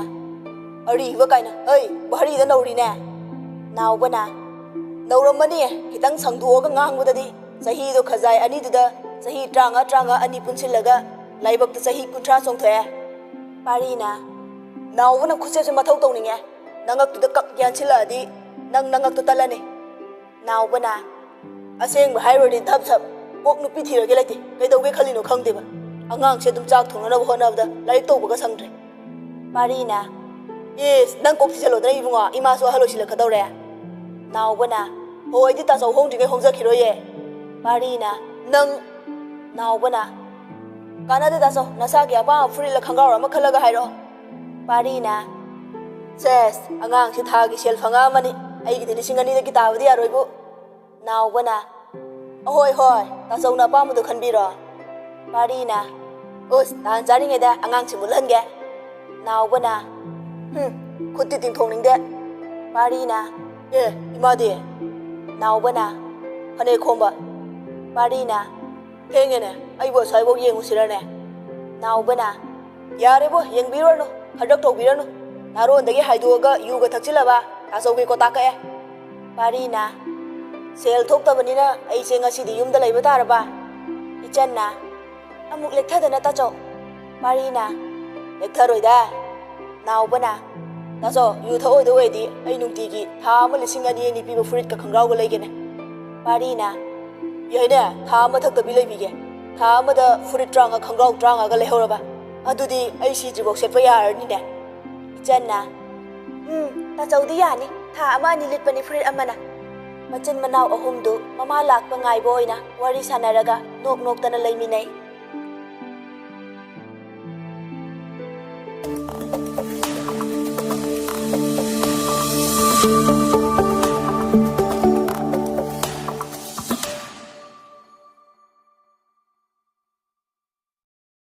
"ꯑꯔꯤꯕ ꯀꯥꯏꯅ, ꯍꯩ, ꯚꯥꯔꯤꯗ ꯅꯧꯔꯤꯅꯦ"꯫ ꯅꯥꯎꯕꯅ, "ꯅꯧꯔꯝꯃꯅꯤ, ꯈꯤꯇꯪ ꯁꯪꯗꯣꯛꯑꯒ ꯉꯥꯡꯕꯗꯗꯤ ꯆꯍꯤꯗꯣ ꯈꯖꯥꯏ ꯑꯅꯤꯗꯨꯗ ꯆꯍꯤ ꯇꯔꯥꯃꯉꯥ, ꯇꯔꯥꯃꯉꯥ ꯑꯅꯤ ꯄꯨꯟꯁꯤꯜꯂꯒ ꯂꯥꯏꯕꯛꯇ ꯆꯍꯤ ꯀꯨꯟꯊ꯭ꯔꯥ ꯆꯣꯡꯊꯣꯛꯑꯦ꯫ ꯄꯥꯔꯤꯅ, ꯅꯥꯎꯕ, ꯅꯪ ꯈꯨꯠꯁꯦꯞꯁꯦ ꯃꯊꯧ ꯇꯧꯅꯤꯡꯉꯦ꯫ ꯅꯉꯛꯇꯨꯗ ꯀꯛ ꯌꯥꯟꯁꯤꯜꯂꯛꯑꯗꯤ ꯅꯪ ꯅꯉꯛꯇꯣ ꯇꯠꯂꯅꯤ꯫ ꯅꯥꯎꯕꯅ, ꯑꯁꯦꯡꯕ ꯍꯥꯏꯔꯨꯔꯗꯤ ꯙꯞ ꯙꯞ ꯀꯣꯛ ꯅꯨꯄꯤ ꯊꯤꯔꯒꯦ ꯂꯩꯇꯦ꯫ ꯀꯩꯗꯧꯒꯦ ꯈꯜꯂꯤꯅꯣ ꯈꯪꯗꯦꯕ꯫ ꯑꯉꯥꯡꯁꯦ ꯑꯗꯨꯝ ꯆꯥꯛ ꯊꯣꯡꯅꯅꯕ ꯍꯣꯠꯅꯕꯗ ꯂꯥꯏꯔꯤꯛ ꯇꯧꯕꯒ ꯁꯪꯗ꯭ꯔꯦ꯫ ꯄꯥꯔꯤꯅ, ꯏꯁ, ꯅꯪ ꯀꯣꯛ ꯊꯤꯖꯜꯂꯣꯗꯅ ꯏꯕꯨꯡꯉꯣ, ꯏꯃꯥꯁꯨ ꯑꯍꯜ ꯑꯣꯏꯁꯤꯜꯂꯛꯀꯗꯧꯔꯦ꯫ ꯅꯥꯎꯕꯅ, ꯍꯣ, ꯑꯩꯗꯤ ꯇꯥꯆꯧ ꯍꯣꯡꯗ꯭ꯔꯤꯉꯩ ꯍꯣꯡꯖꯈꯤꯔꯣꯏꯌꯦ꯫ ꯄꯥꯔꯤꯅ, ꯅꯪ, ꯅꯥꯎꯕꯅ, ꯀꯥꯟꯅꯗꯦ ꯇꯥꯆꯧ, ꯅꯁꯥꯒꯤ ꯑꯄꯥꯝꯕ ꯐꯨꯔꯤꯠꯂ ꯈꯪꯒ꯭ꯔꯥꯎꯔ ꯑꯃ ꯈꯜꯂꯒ ꯍꯥꯏꯔꯛꯑꯣ꯫ ꯄꯥꯔꯤꯅ, ꯁꯦꯁ, ꯑꯉꯥꯡꯁꯤ ꯊꯥꯒꯤ ꯁꯦꯜ ꯐꯪꯉꯛꯑꯃꯅꯤ, ꯑꯩꯒꯤꯗꯤ ꯂꯤꯁꯤꯡ ꯑꯅꯤꯗꯒꯤ ꯇꯥꯕꯗꯤ ꯌꯥꯔꯣꯏꯕꯨ꯫ ꯅꯥꯎꯕꯅ, ꯑꯍꯣꯏ ꯍꯣꯏ, ꯇꯥꯆꯧꯅ ꯑꯄꯥꯝꯕꯗꯣ ꯈꯟꯕꯤꯔꯣ꯫ ꯄꯥꯔꯤꯅ, ꯎꯁ, ꯇꯥꯟ ꯆꯥꯔꯤꯉꯩꯗ ꯑꯉꯥꯡꯁꯤ ꯃꯨꯠꯍꯟꯒꯦ꯫ ꯅꯥꯎꯕꯅ, ꯍꯨꯝ, ꯈꯨꯠꯇꯤ ꯇꯤꯡꯊꯣꯛꯅꯤꯡꯗꯦ꯫ ꯄꯥꯔꯤꯅ, ꯑꯦ, ꯏꯃꯥꯗꯤ? ꯅꯥꯎꯕꯅ, ꯐꯅꯦꯛ ꯈꯣꯝꯕ꯫ ꯄꯥꯔꯤꯅ, ꯊꯦꯡꯉꯦꯅꯦ, ꯑꯩꯕꯨ ꯑꯁ꯭ꯋꯥꯏꯐꯥꯎ ꯌꯦꯡꯉꯨꯁꯤꯔꯅꯦ? ꯅꯥꯎꯕꯅ, ꯌꯥꯔꯦꯕꯣ, ꯌꯦꯡꯕꯤꯔꯨꯔꯅꯨ, ꯈꯗ꯭ꯔꯛ ꯇꯧꯕꯤꯔꯅꯨ꯫ ꯅꯥꯔꯣꯟꯗꯒꯤ ꯍꯥꯏꯗꯣꯛꯑꯒ ꯌꯨꯒ ꯊꯛꯆꯤꯜꯂꯕ ꯇꯥꯆꯧꯒꯤ ꯀꯣꯇꯥ ꯀꯛꯑꯦ꯫ ꯄꯥꯔꯤꯅ, ꯁꯦꯜ ꯊꯣꯛꯇꯕꯅꯤꯅ ꯑꯩꯁꯦ ꯉꯁꯤꯗꯤ ꯌꯨꯝꯗ ꯂꯩꯕ ꯇꯥꯔꯕ? ꯏꯆꯟꯅ, ꯑꯃꯨꯛ ꯂꯦꯛꯊꯗꯅ ꯇꯥꯆꯧ꯫ ꯄꯥꯔꯤꯅ, ꯂꯦꯛꯊꯔꯣꯏꯗ꯫ ꯅꯥꯎꯕꯅ, ꯇꯥꯆꯧ, ꯌꯨ ꯊꯛꯑꯣꯏꯗ ꯑꯣꯏꯔꯗꯤ ꯑꯩ ꯅꯨꯡꯇꯤꯒꯤ ꯊꯥ ꯑꯃ ꯂꯤꯁꯤꯡ ꯑꯅꯤ ꯑꯅꯤ ꯄꯤꯕ ꯐꯨꯔꯤꯠꯀ ꯈꯣꯡꯒ꯭ꯔꯥꯎꯒ ꯂꯩꯒꯦꯅꯦ꯫ ꯄꯥꯔꯤꯅ, ꯌꯥꯏꯅꯦ, ꯊꯥ ꯑꯃ ꯊꯛꯇꯕꯤ ꯂꯩꯕꯤꯒꯦ꯫ ꯊꯥ ꯑꯃꯗ ꯐꯨꯔꯤꯠ ꯇꯔꯥꯃꯉꯥ, ꯈꯣꯡꯒ꯭ꯔꯥꯎ ꯇꯔꯥꯃꯉꯥꯒ ꯂꯩꯍꯧꯔꯕ꯫ ꯑꯗꯨꯗꯤ ꯑꯩ ꯁꯤꯗ꯭ꯔꯤꯐꯥꯎ ꯁꯦꯠꯄ ꯌꯥꯔꯅꯤꯅꯦ꯫ ꯏꯆꯟꯅ, ꯎꯝ, ꯇꯥꯆꯧꯗꯤ ꯌꯥꯅꯤ꯫ ꯊꯥ ꯑꯃ ꯑꯅꯤ ꯂꯤꯠꯄꯅꯤ ꯐꯨꯔꯤꯠ ꯑꯃꯅ꯫ ꯃꯆꯤꯟ ꯃꯅꯥꯎ ꯑꯍꯨꯝꯗꯨ ꯃꯃꯥ ꯂꯥꯛꯄ ꯉꯥꯏꯕ ꯑꯣꯏꯅ ꯋꯥꯔꯤ ꯁꯥꯟꯅꯔꯒ ꯅꯣꯛ ꯅꯣꯛꯇꯅ ꯂꯩꯃꯤꯟꯅꯩ꯫